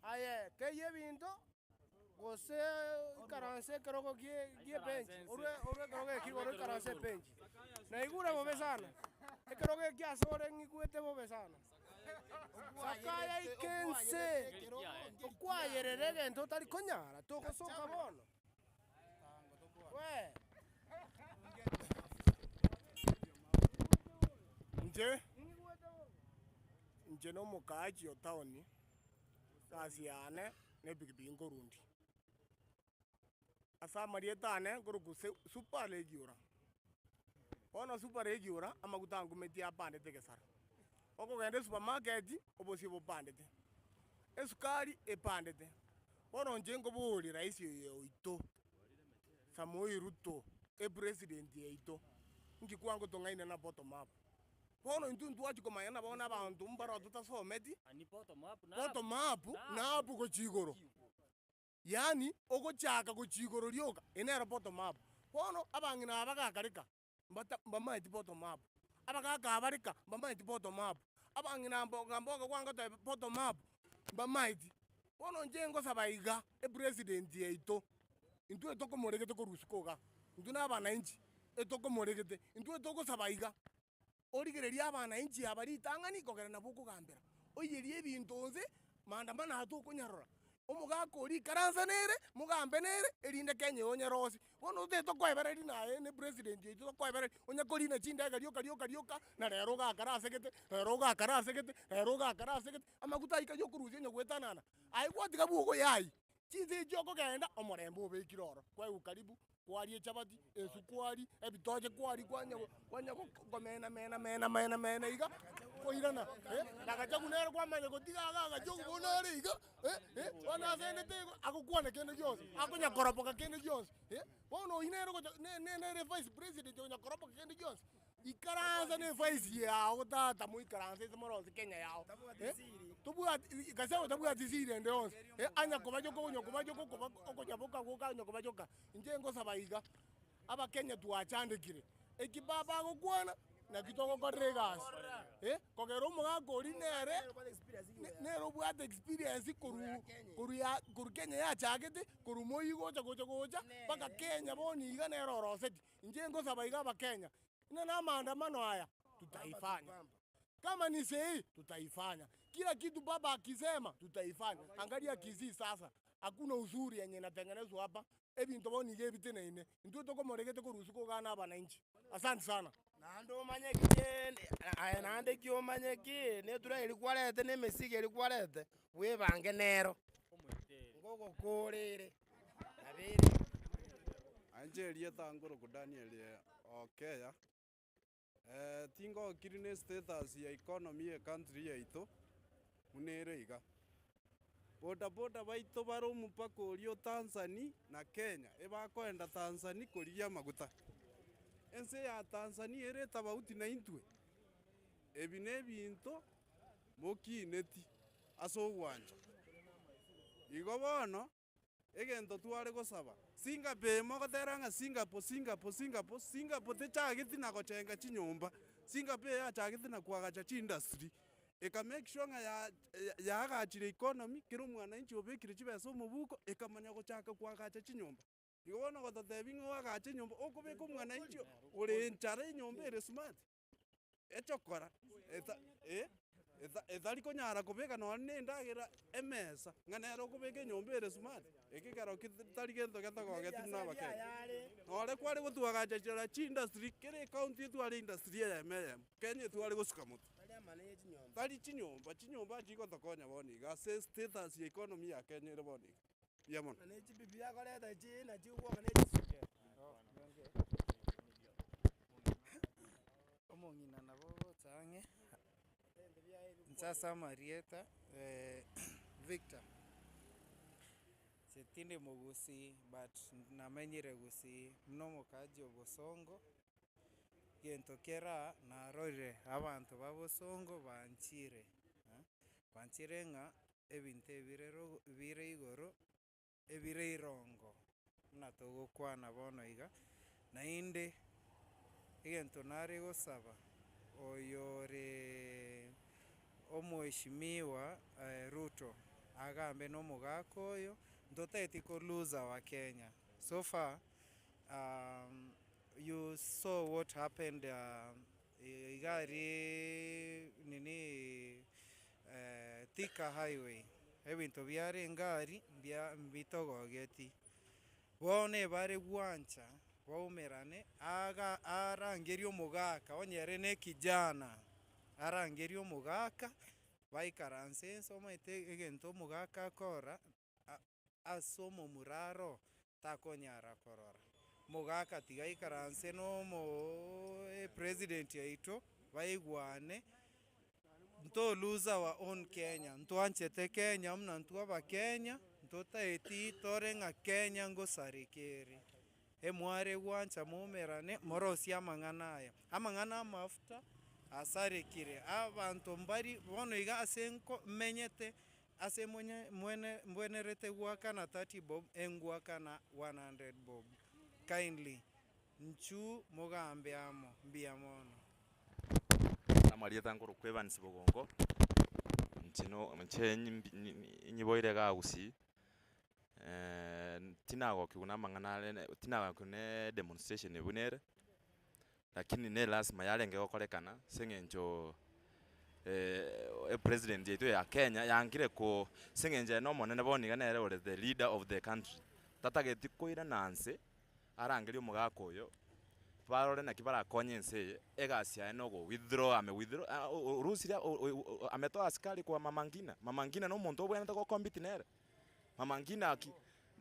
Aye, keyia ebinto, gose ikaranse ekerogo gie gie ebench, orwe orwe ekerogo ekio igoro oikaranse ebench. Naigure bobe sana, ekerogo ekio ase ore ng'igwete bobe sana. Sakaya ike nse, okwayerera egento otari konyara, togosoka bono. Wee. Inche, inche na omokaachi o town, egasi yane na epikipiki nkorundia. Ase amarieta ane nkorokwa se super regular. Bono super regular, amaguta ankumetie apandete egesara. Okogenda esupermarket, obosie bopandete, esukari epandete. Bono inche nkoboria rais oyo oito, Samoei Ruto, epresident yaito, inki kwangotong'aina na bottom up? Bono intwe ntwachia komanya na bono abanto mbaro totasometi, bottom up na up gochia igoro. Yaani ogochaka gochia igoro rioka, eye nero bottom up. Bono abang'ina aba bagakareka, mbata mbamaeti bottom up, abagaka aba reka mbamaeti bottom up, abang'ina mboga mboga gwangotebia bottom up, mbamaeti. Bono inche ngosaba iga, epresident yaito, intwe tokomoregete korwa isiko igaa, intwe na abananchi, etokomoregete, intwe togosaba iga. Origererie abananchi aba ritang'ani kogera nabwo okogambera, oiyerie ebinto onsi, maandamano aya tokonyarora. Omogaka oria ikaransa nere, mogambe nere, erinde Kenya eye onyerosie. Bono otagete tokoebereria naye ne president oito tokoebereria, onye korina chindege rioka rioka rioka, na rero ogakare asegete, rero ogakare asegete, rero ogakare asegete, amaguta ayio kaywo okorusia onye goetanana, aye gwatiga bwogoyai. Chinsa echio okogenda, omorembe obekire ororo, kwaigwa karibu, kwaria echabati, esu kwaria, ebitoche kwaria kwanya kwanya komena mena mena mena mena iga, koirana eh, na gachagua nere kwamanya gotiga iga gachagua bono are iga eh, eh, bono asendete igo, agokwana kende gionsi, akonya koropoka kende gionsi eh, bono oyio nere ogocha ne ne nere vice president okonya koropoka kende gionsi. Ikaransa ne efaisi yao tata moikaranse ase morose Kenya yao eh, tobwati gachagua tabwati siri ende yonsi eh, anya kobachoka onya kobachoka okoba okonyaboka goka onya kobachoka. Inche ngosaba iga, abakenya twachandekire, eki baba agokwana naki togokorera egasi eh, kogera omogaka oria nere nere obwate experience korwa korwa ya korwa Kenya yachagete, korwa moi gocha gocha gocha mpaka Kenya bono iga nere oroseti. Inche ngosaba iga Abakenya, ng'a na amaandamano aya tutaifanya, kama ni sei tutaifanya, kila kitu baba akisema tutaifanya. Angalia Kisii sasa, hakuna uzuri yenye inatengenezwa hapa, ebinto bono iga ebiteneine, intwe tokomoregete korwa isiko igaa na abananchi. Asante sana. Naende omanye ki kende, aye naende ki omanye ki, na etura eria kwarete na emesigo eria kwarete, bwebange nero, ngogokorere. Nabo ere. Inche erieta nkorokwa Daniel Okeya, tingokiri na estatus ya economy ya ecountry yaito buna ere iga. Bodaboda baito bare omopaka oria o Tanzania na Kenya, ebakoenda Tanzania korigia amaguta. Ense ya Tanzania ere etabauti na intwe, ebi na ebinto mokineti ase ogwancha. Igo bono. Egento tware gosaba, Singapore eye mogotera ng'a Singapore, Singapore, Singapore, Singapore techageti na gochenga chinyomba, Singapore eye yachagete na koagacha chiindustry, eka make sure ng'a ya yaagachire economy, kera omwananchi obekire chibesa omobuko, ekamanya gochaka koagacha chinyomba. Igo bono gototebia ng'a oagache enyomba, okobeka omwananchi ore enchara enyomba ere smart. Echokora eta eh, eta etari konyara kobeka nonye na endagera emesa, ng'a nere okobeka enyomba ere smart, eke ekero ki tari gento getogogeti buna abakenya. Nore kware gotwagacha chira chiindustry, kera ecounty etware industry eyemo eyemo, Kenya etware gosuka motwe. Tari chinyomba, chinyomba nchigotokonya bono iga ase status ya economy ya Kenya ere bono iga. Mbuya mono. Omong'ina nabo ogocha ang'e, inche ase amarieta Victor, inche tindi mogusii but namenyire gusii buna omokaaji o bosongo, egento kere aa narorire abanto ba bosongo banchire, banchire ng'a. ebinto ebire rogo bire igoro, ebire irongo, buna togokwana bono iga. Naende, egento nare gosaba, oyoreee omweshimiwa Ruto, agambe na omogaka oyo, ntotageti ko lose our Kenya. So far, you saw what happened iga aria nini Thika highway, ebinto biarenge aria mbia mbitogogeti. Bono ebare gwancha baumerane aga arangerie omogaka onye ere na ekijana, arangerie omogaka, baikaranse nse omanyete egento omogaka akora a- ase omomura aro, takonyara korora. Omogaka tiga aikaranse na omooooo epresident yaito, baigwane, nto lose our own Kenya, ntwanchete Kenya muna intwe abakenya, ntotaeti tore ng'a Kenya ngosareka ere. Emware gwancha moumerane, morosie amang'ana aya. Amang'ana amafuta, asarekire, abanto mbari bono iga ase nko menyete, ase monye mwene mbwenerete goakana 30 bob, engoakana 100 bob. Kindly, nchu mogambe amo, mbuya mono. Amarieta nkorokwa Evans Bogonko, inche no inche nyiboire igaa Gusii, tinagokigwa na amang'ana are ne tinagokigwa na edemonstration buna ere, lakini ne lasima yarenge gokorekana ase eng'encho epresident yaito ya Kenya yangire ko ase eng'encho ere na omonene bono iga nere ore the leader of the country, tatageti koirana nse arangerie omogaka oyo, barore naki barakonye ense eye, egasi yaye na ogo withdraw ame withdraw orusirie ametoa askari kwa mama ngina, mama ngina na omonto obwenerete go compete nere, mama ngina aki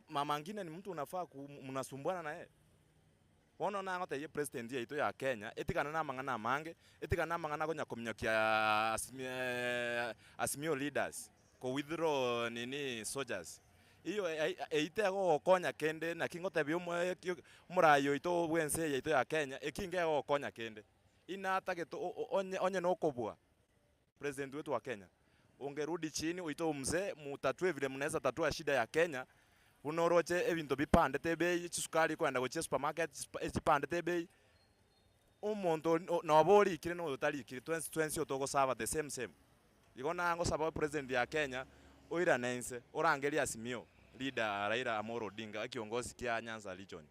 mama ngina ni mtu unafaa ku mnasumbuana na yeye. Bono nagotebia epresident yaito ya Kenya, etigane na amang'ana amange, etigane na amang'ana akonya kominyokia Azimio leaders, ko withdraw nini soldiers. Iyo eyio tegogokonya kende naki ngotebia omoraai oito bwa ense eye yaito ya Kenya, eki ngegogokonya kende. Inatagete onye onye nokobua president wetu wa Kenya, ungerudi chini oite omzee mutatue vile mnaweza tatua shida ya Kenya, buna oroche ebinto bipandete ebei, chisukari ekoenda gochia esupermarket chipandete ebei, omonto noba orikire na oyo otarikiri twensi twensi otogosaba the same same. Igo nagosaba president ya Kenya, oirane inse, orangerie Azimio leader Raila Amolo Odinga ekiongosi kia Nyanza region,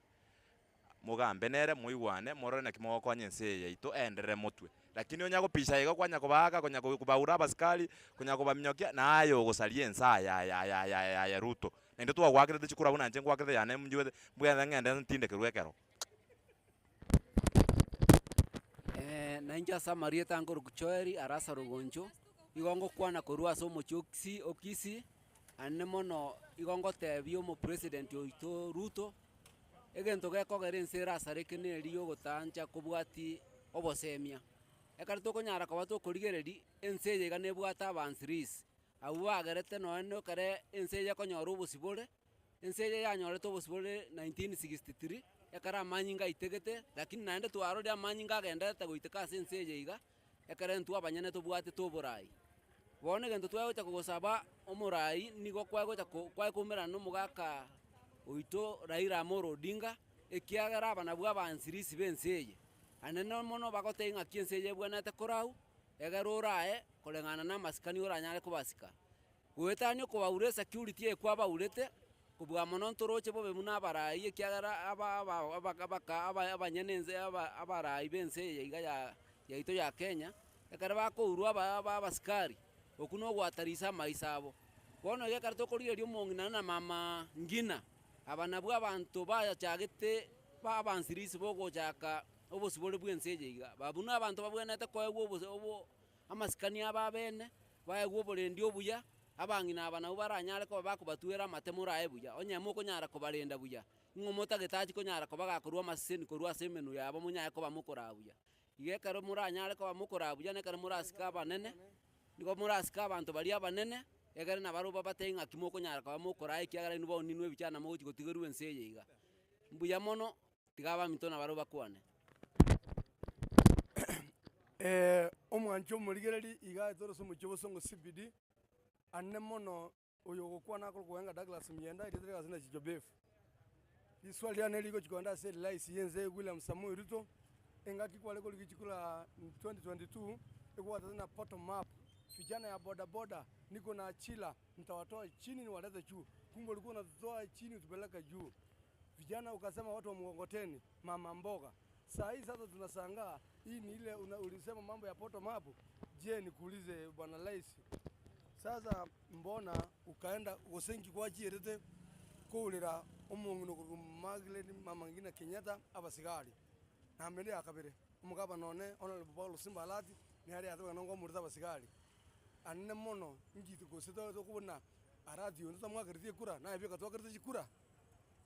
mogambe nere, moigwane, morore naki mogokonya ense eye yaito eenderere motwe. Lakini onya gopisha iga kwanya kobaaka, konya kobaura abasikari, konya kobaminyokia, naye ogosaria ense aya aya aya aya aya aya Ruto. Naende twagoakerete chikura buna inche ngwakerete yane mjuete, mbwene ng'ende ntindekerwe ekero. Nainche ase amarieta nkorokwa Joel Arasa Rugoncho, igo ngokwana korwa ase omochie o Kisii o Kisii, naende mono igo ngotebia omopresident oito Ruto, egento gekogera ense erasareke neri ya ogotancha kobwati obosemia. Ekero tokonyara koba tokorigereria, ense eye iga nebwate abansirisi, abwo bagerete nonye na ekere ense eye ekonyora obosibore. Ense eye yanyorete obosibore 1963, ekero amanyinga aitegete, lakini naende twarorire amanyinga agenderete goiteka ase ense eye iga, ekero intwe abanyene tobwatete oborai. Bono egento twagocha kogosaba omorai nigo kwagocha ko kwakoumerana na omogaka oito Raila Amolo Odinga, ekiagera aba nabwo abansirisi ba ense eye. Naende mono bagotebia ng'aki ense eye ebwenerete korau, egere orae koreng'ana na amasikani oranyare kobasika. Goetania okobaura esecurity eye kwabaurete, kobua mono ntoroche bobe buna abarai ekiagera aba aba abaka abaka aba abanyene ense aba abarai ba ense eye iga ya yaito ya Kenya, ekero bakourwa aba aba abasikari, okwo na ogohatarisa amaiso abo. Bono iga ekero tokorigereria omong'ina na mama ngina, aba nabwo abanto bayachagete ba abansirisi bogochaka obosibore bwa ense eye iga. Ba buna abanto babwenerete koegwa obos obo amasikani abo abene, baegwe oborendi obuya, abang'ina aba nabwo baranyare koba bakobatwera amatemo orae buya, onye mokonyara kobarenda buya, ing'o motagete achie konyara koba gakorwa amaseseni korwa ase emenwa yabo monyare koba mokoraa buya. Iga ekero moranyare koba mokoraa buya na ekero morasike abanene, nigo morasike abanto baria abanene, egere nabarobwo babatebie ng'aki mokonyara koba mokoraa ekiagera inwe bono ninwe ebichana mogochia gotigerwa ense eye iga. Mbuya mono. Tiga abaminto nabarabwo bakwane. Omwancho omorigereria iga aye tore ase omochie o Bosongo CBD. Ane mono oyo ogokwana akorokwa Wenga Douglas Mienda, erieta ri'egasi na Chicho Beef. Riswali riane rigochi kogenda ase rais y'ense William Samoei Ruto, engaki kware korigia chikura 2022, egwatete na bottom up, vijana ya boda boda niko na achira nitawatoa chini niwalete juu, kumbe ulikuwa unatutoa chini utupeleka juu. Vijana ukasema watu wa mkokoteni, mama mboga. Saa hii sasa tunashangaa, hii ni ile una, ulisema mambo ya bottom up. Je, nikuulize bwana rais, sasa mbona ukaenda gosenki gwachierete kourera omong'ina okorokwa Margaret Mama Ngina Kenyatta abasigari? Namba ende ya kabere, omogabana one Honourable Paul Simba Arati nere yateba ng'a nkomorete abasigari. Anene mono nki gose tokobuna Arati oyo totamwakereti ekura, naye bweka twakerete chikura?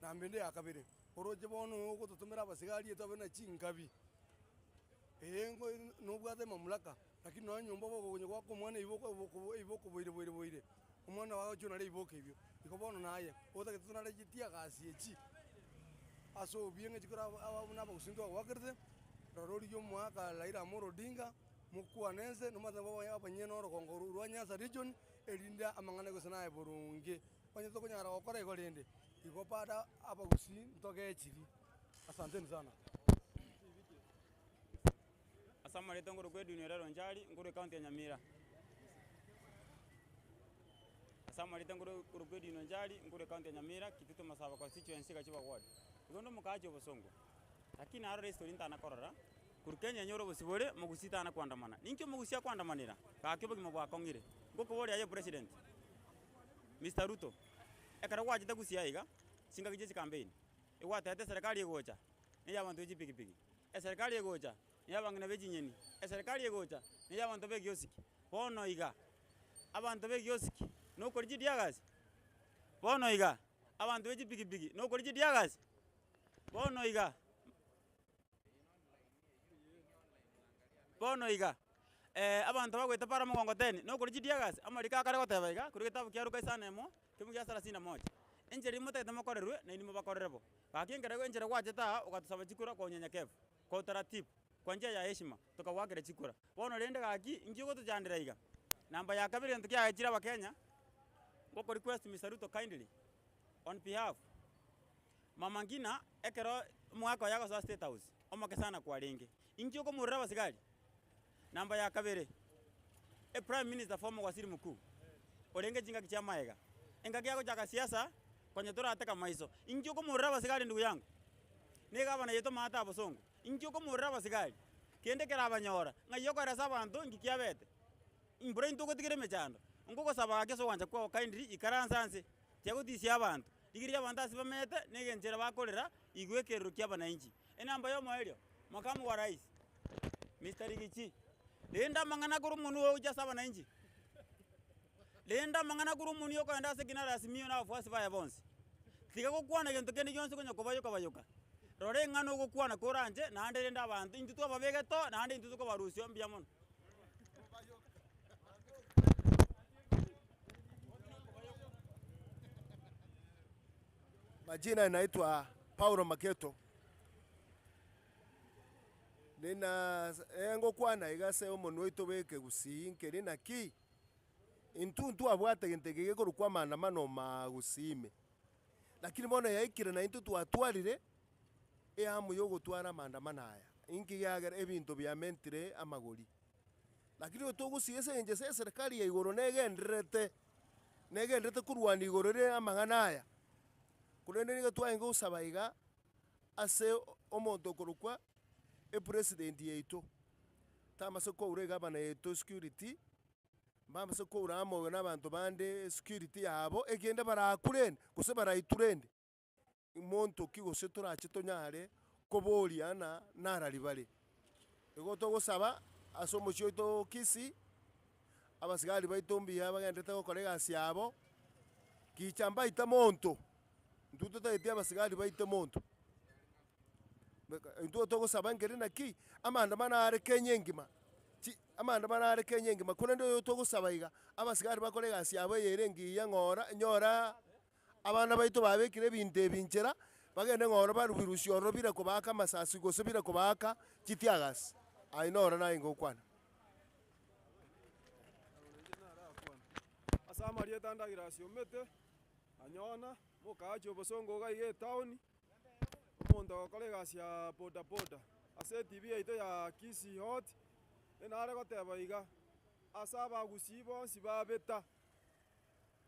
Namba ende ya kabere, oroche bono ogototomera abasigari etwabe na chinkabi, eye ngo nobwate emamulaka, lakini nonye nyomba ogokonya goaka omwana eiboko eboko eiboko boire boire boire, omwana ogo agochia onare eiboko ebio. Igo bono naye, otagete tonare chitiagasi echi, ase obuya ng'a chikora aba aba buna abagusii ntwagoakerete, rora origie omoaka Raila Amolo Odinga, mokwane ense, nomanyete nabo abanyene orogongo oro rwa Nyanza region, erinde amang'ana gose naye boronge. Onye tokonyara gokora igo rende, igo bado abagusii ntogechiri. Asanteni sana. Ase amareto nkorokwa Edwin Orero Onchari, nkorwa ecounty ya Nyamira. Ase amareto nkorokwa Edwin Onchari, nkorwa ecounty ya Nyamira, Kitutu Masaba constituency, Gachuba ward. Igo nde omokaachi o bosongo, lakini narora history ntana korora, korwa Kenya enyore obosibore, mogusii tana koandamana. Ninki omogusii akoandamanera? Gaki obogima bwakong'ire. Ngokoboria aye president, Mister Ruto, ekero gwachete gusii aiga, chingaki chia chikampeini, egwatebete eserekari egocha, neya abanto be chipikipiki, eserekari egocha, neya abang'ina be chinyeni, eserekari egocha, neya abanto ba egiosiki. Bono iga, abanto ba egiosiki, nokori chidiagasi? Bono iga, abanto be chipikipiki, nokori chidiagasi? Bono iga. Bono iga, abanto bagoeta para omogongoteni, nokori chidiagasi, amariko akare goteba iga, korwa egetabu kia Luka isano na emo, ekebugu gia sarasini na moja, enchera eyio motagete mokorerwe, nainwe mobakorere bo. Gaki ekero enchera gwachete aa, ogatosaba chikura kwa unyenyekevu, kwa utaratibu, kwa njia ya heshima, tokagoakera chikura. Bono rende gaki, inki ogotochandera iga? Namba ya kabere egento kiagechire abakenya, ngoko request Mister Ruto kindly, on behalf. Mama ngina ekero omogaka oye agosoa state house, omoke sana kwarenge, inki okomorera abasigari? Namba ya kabere, e prime minister former waziri mkuu, orenge chingaki chia maega, engaki agochaka siasa, konya torateka maiso, inki okomorera abasigari ndugu yangu? Na egavana yaito maate abosongo, inki okomorera abasigari? Kende kerabanyora, ng'ai okoeresa abanto inki kiabete? Mbura intwe ogotigera emechando, nkogosaba gaki ase ogwancha kwao kindly ikaransa nse, tiga gotisia abanto. Rigereria abanto ase bamenyete, na egenchera bakorera, igwa ekerero kia abananchi. Enamba y'omoerio, makamu wa rais, Mister Rigathi, rende amang'ana korwa omonwe oo gochia ase abananchi, rende amang'ana korwa omonwe okogenda ase ekinara Azimio na abafuasi baye bonsi. Tiga gokwana gento kende gionsi konya kobayoka bayoka, rora eng'ana ogokwana koranche naende rende abanto intwe twababegete oo naende intwe tokobarusia oo mbuya mono. Majina naitwa Paulo Maketo, nina ngokwana iga ase omonwe oito bwa ekegusii nkeri naki, intwe ntwabwate gento eke gekorokwa amaandamano magusii ime, lakini bono yaikire naintwe twatwarire eamu ya ogotwara amaandamano aya, inki kiagera ebinto biamentire amagori. Lakini oyo togosia ase eng'encho ase eserekari ya igoro negendererete, negendererete korwania igoro ere amang'ana aya. Korende nigo twarenge gosaba iga, ase omonto okorokwa epresident yaito, tamasa koura egavana yaito security, mbamase koura amo na abanto bande esecurity yabo, ekende barakure rende, gose baraitwe rende. Monto ki gose torache tonyare koboria ng'a narari bare? Igo togosaba ase omochie oito o Kisii, abasigari baito mbuya bagenderete gokora egasi yabo, gicha mbaite monto, intwe totageti abasigari baite monto. Intwe togosaba nkeri naki, amaandamano are Kenya engima, chi amaandamano are Kenya engima, korende oyo togosaba iga, abasigari bakore egasi yabo eye ere engiya ng'ora nyora. Abana baito babekire ebinto ebi nchera, bagende ng'a oro barubirusie ororo bire kobaaka amasasi gose bire kobaaka chitiagasi. Aye noro naye ngokwana. Ase amarieta Douglas Omete, Anyona, mokaachi obosongo iga iga etown, omonto ogokora egasi ya bodaboda. Ase etv yaito ya Kisii Hot, enare goteba iga, ase abagusii bonsi babeta,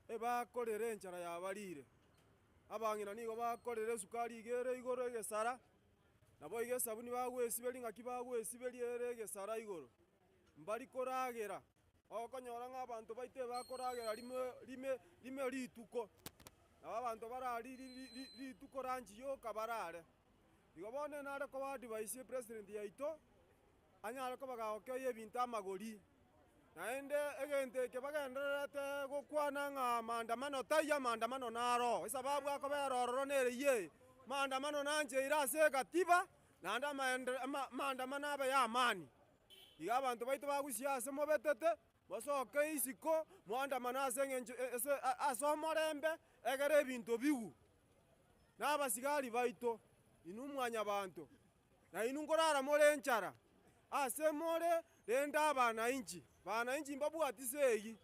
ebakorera enchara yabarire. Abang'ina nigo bakorera esukari iga ere igoro egesara, nabo iga esabuni bagwesiberia ng'aki bagwesiberia ere egesara igoro, mbari koragera. Okonyora ng'a abanto baito ebakoragera rimo rime rime rituko, nabo abanto barari ri ri ri rituko lunch yoka barare. Igo bono nare koba advise epresident yaito, anyare koba gagokei ebinto amagori, naende egento eke bagendererete gokwana ng'a maandamano taiyo amaandamano naro, esababu akobera ororo nere eywo eye, maandamano nancheire ase ekatiba, naende amaende ama maandamano abe ya amani. Iga abanto baito bagusia ase mobetete, mosoke isiko, moandamane ase eng'encho ase ase omorembe, egere ebinto bigwe. Na abasigari baito, inwe mwanyabanto, na inwe nkorara more enchara, ase more rende abanainchi, banainchi mbabwati segi,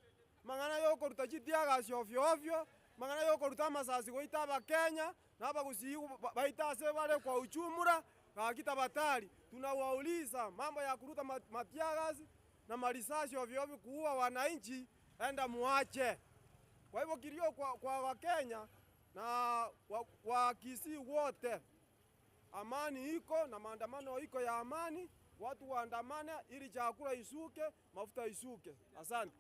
amang'ana ya okoruta chitiagasi ofio ofio, amang'ana ya okoruta amasasi goita abakenya, na abagusii baito ase bare kwa ujumla, gaki tabatari, tunawauliza mambo ya kuruta matiagasi na marisasi ovyo ovyo kuua wananchi, enda muache. Kwa hivyo kilio kwa, kwa Wakenya na wa, wa Kisii wote, amani iko na maandamano iko ya amani, watu waandamane ili chakula isuke, mafuta isuke. Asante.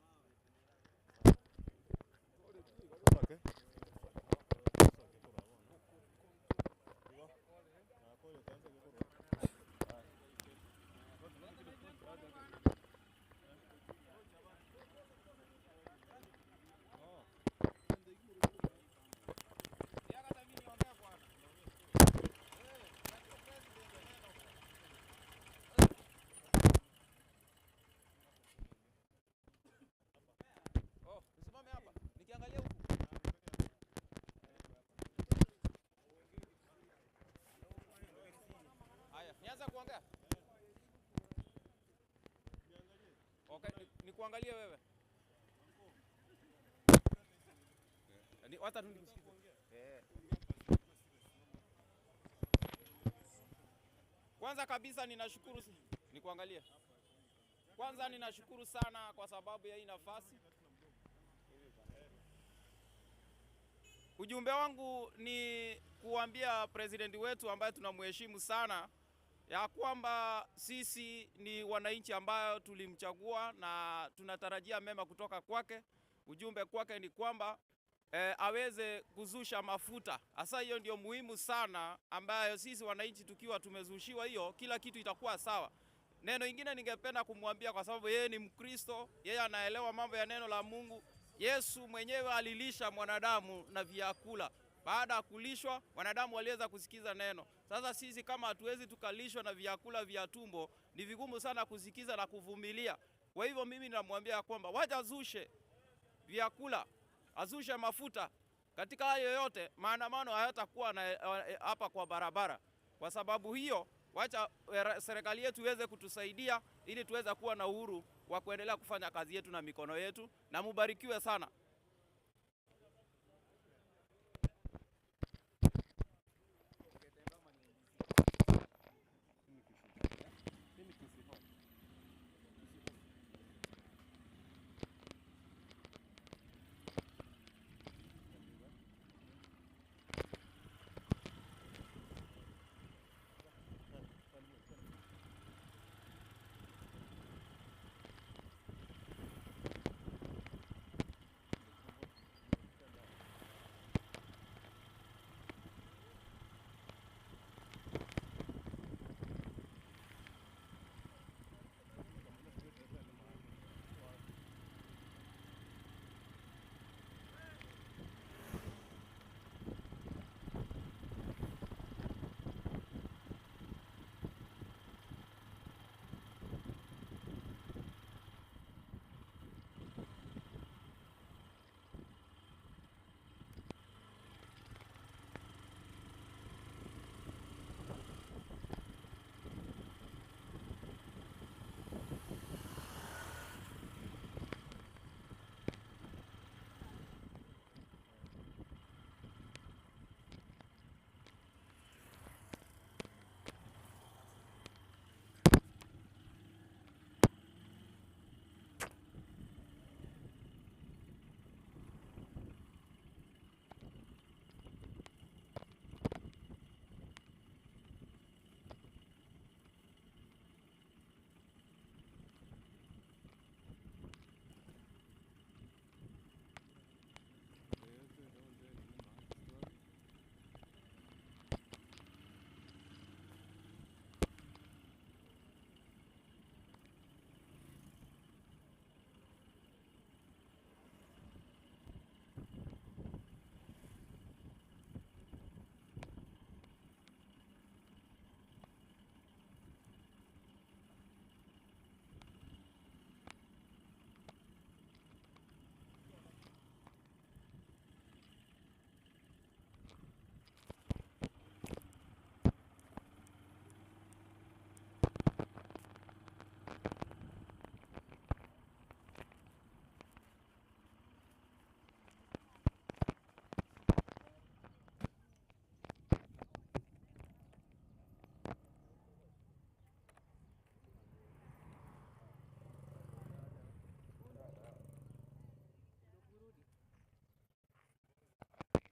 Oh, usimame hapa. Nikiangalia huku. Haya, nianza kuongea? Okay, nikuangalie wewe. Ni wacha tu nikusikize. Eh. Kwanza kabisa ninashukuru nikuangalie. Kwanza ninashukuru sana kwa sababu ya hii nafasi. Ujumbe wangu ni kuambia president wetu ambaye tunamheshimu sana ya kwamba sisi ni wananchi ambayo tulimchagua na tunatarajia mema kutoka kwake. Ujumbe kwake ni kwamba aweze kuzusha mafuta. Hasa hiyo ndio muhimu sana, ambayo sisi wananchi tukiwa tumezushiwa hiyo, kila kitu itakuwa sawa. Neno ingine ningependa kumwambia, kwa sababu yeye ni Mkristo, yeye anaelewa mambo ya neno la Mungu. Yesu mwenyewe alilisha mwanadamu na vyakula. Baada ya kulishwa, wanadamu waliweza kusikiza neno. Sasa sisi kama hatuwezi tukalishwa na vyakula vya tumbo, ni vigumu sana kusikiza na kuvumilia. Kwa hivyo mimi namwambia kwamba wacha azushe vyakula, azushe mafuta. Katika hayo yote, maandamano hayatakuwa na hapa kwa barabara. Kwa sababu hiyo, wacha serikali yetu iweze kutusaidia ili tuweze kuwa na uhuru wa kuendelea kufanya kazi yetu na mikono yetu, na mubarikiwe sana.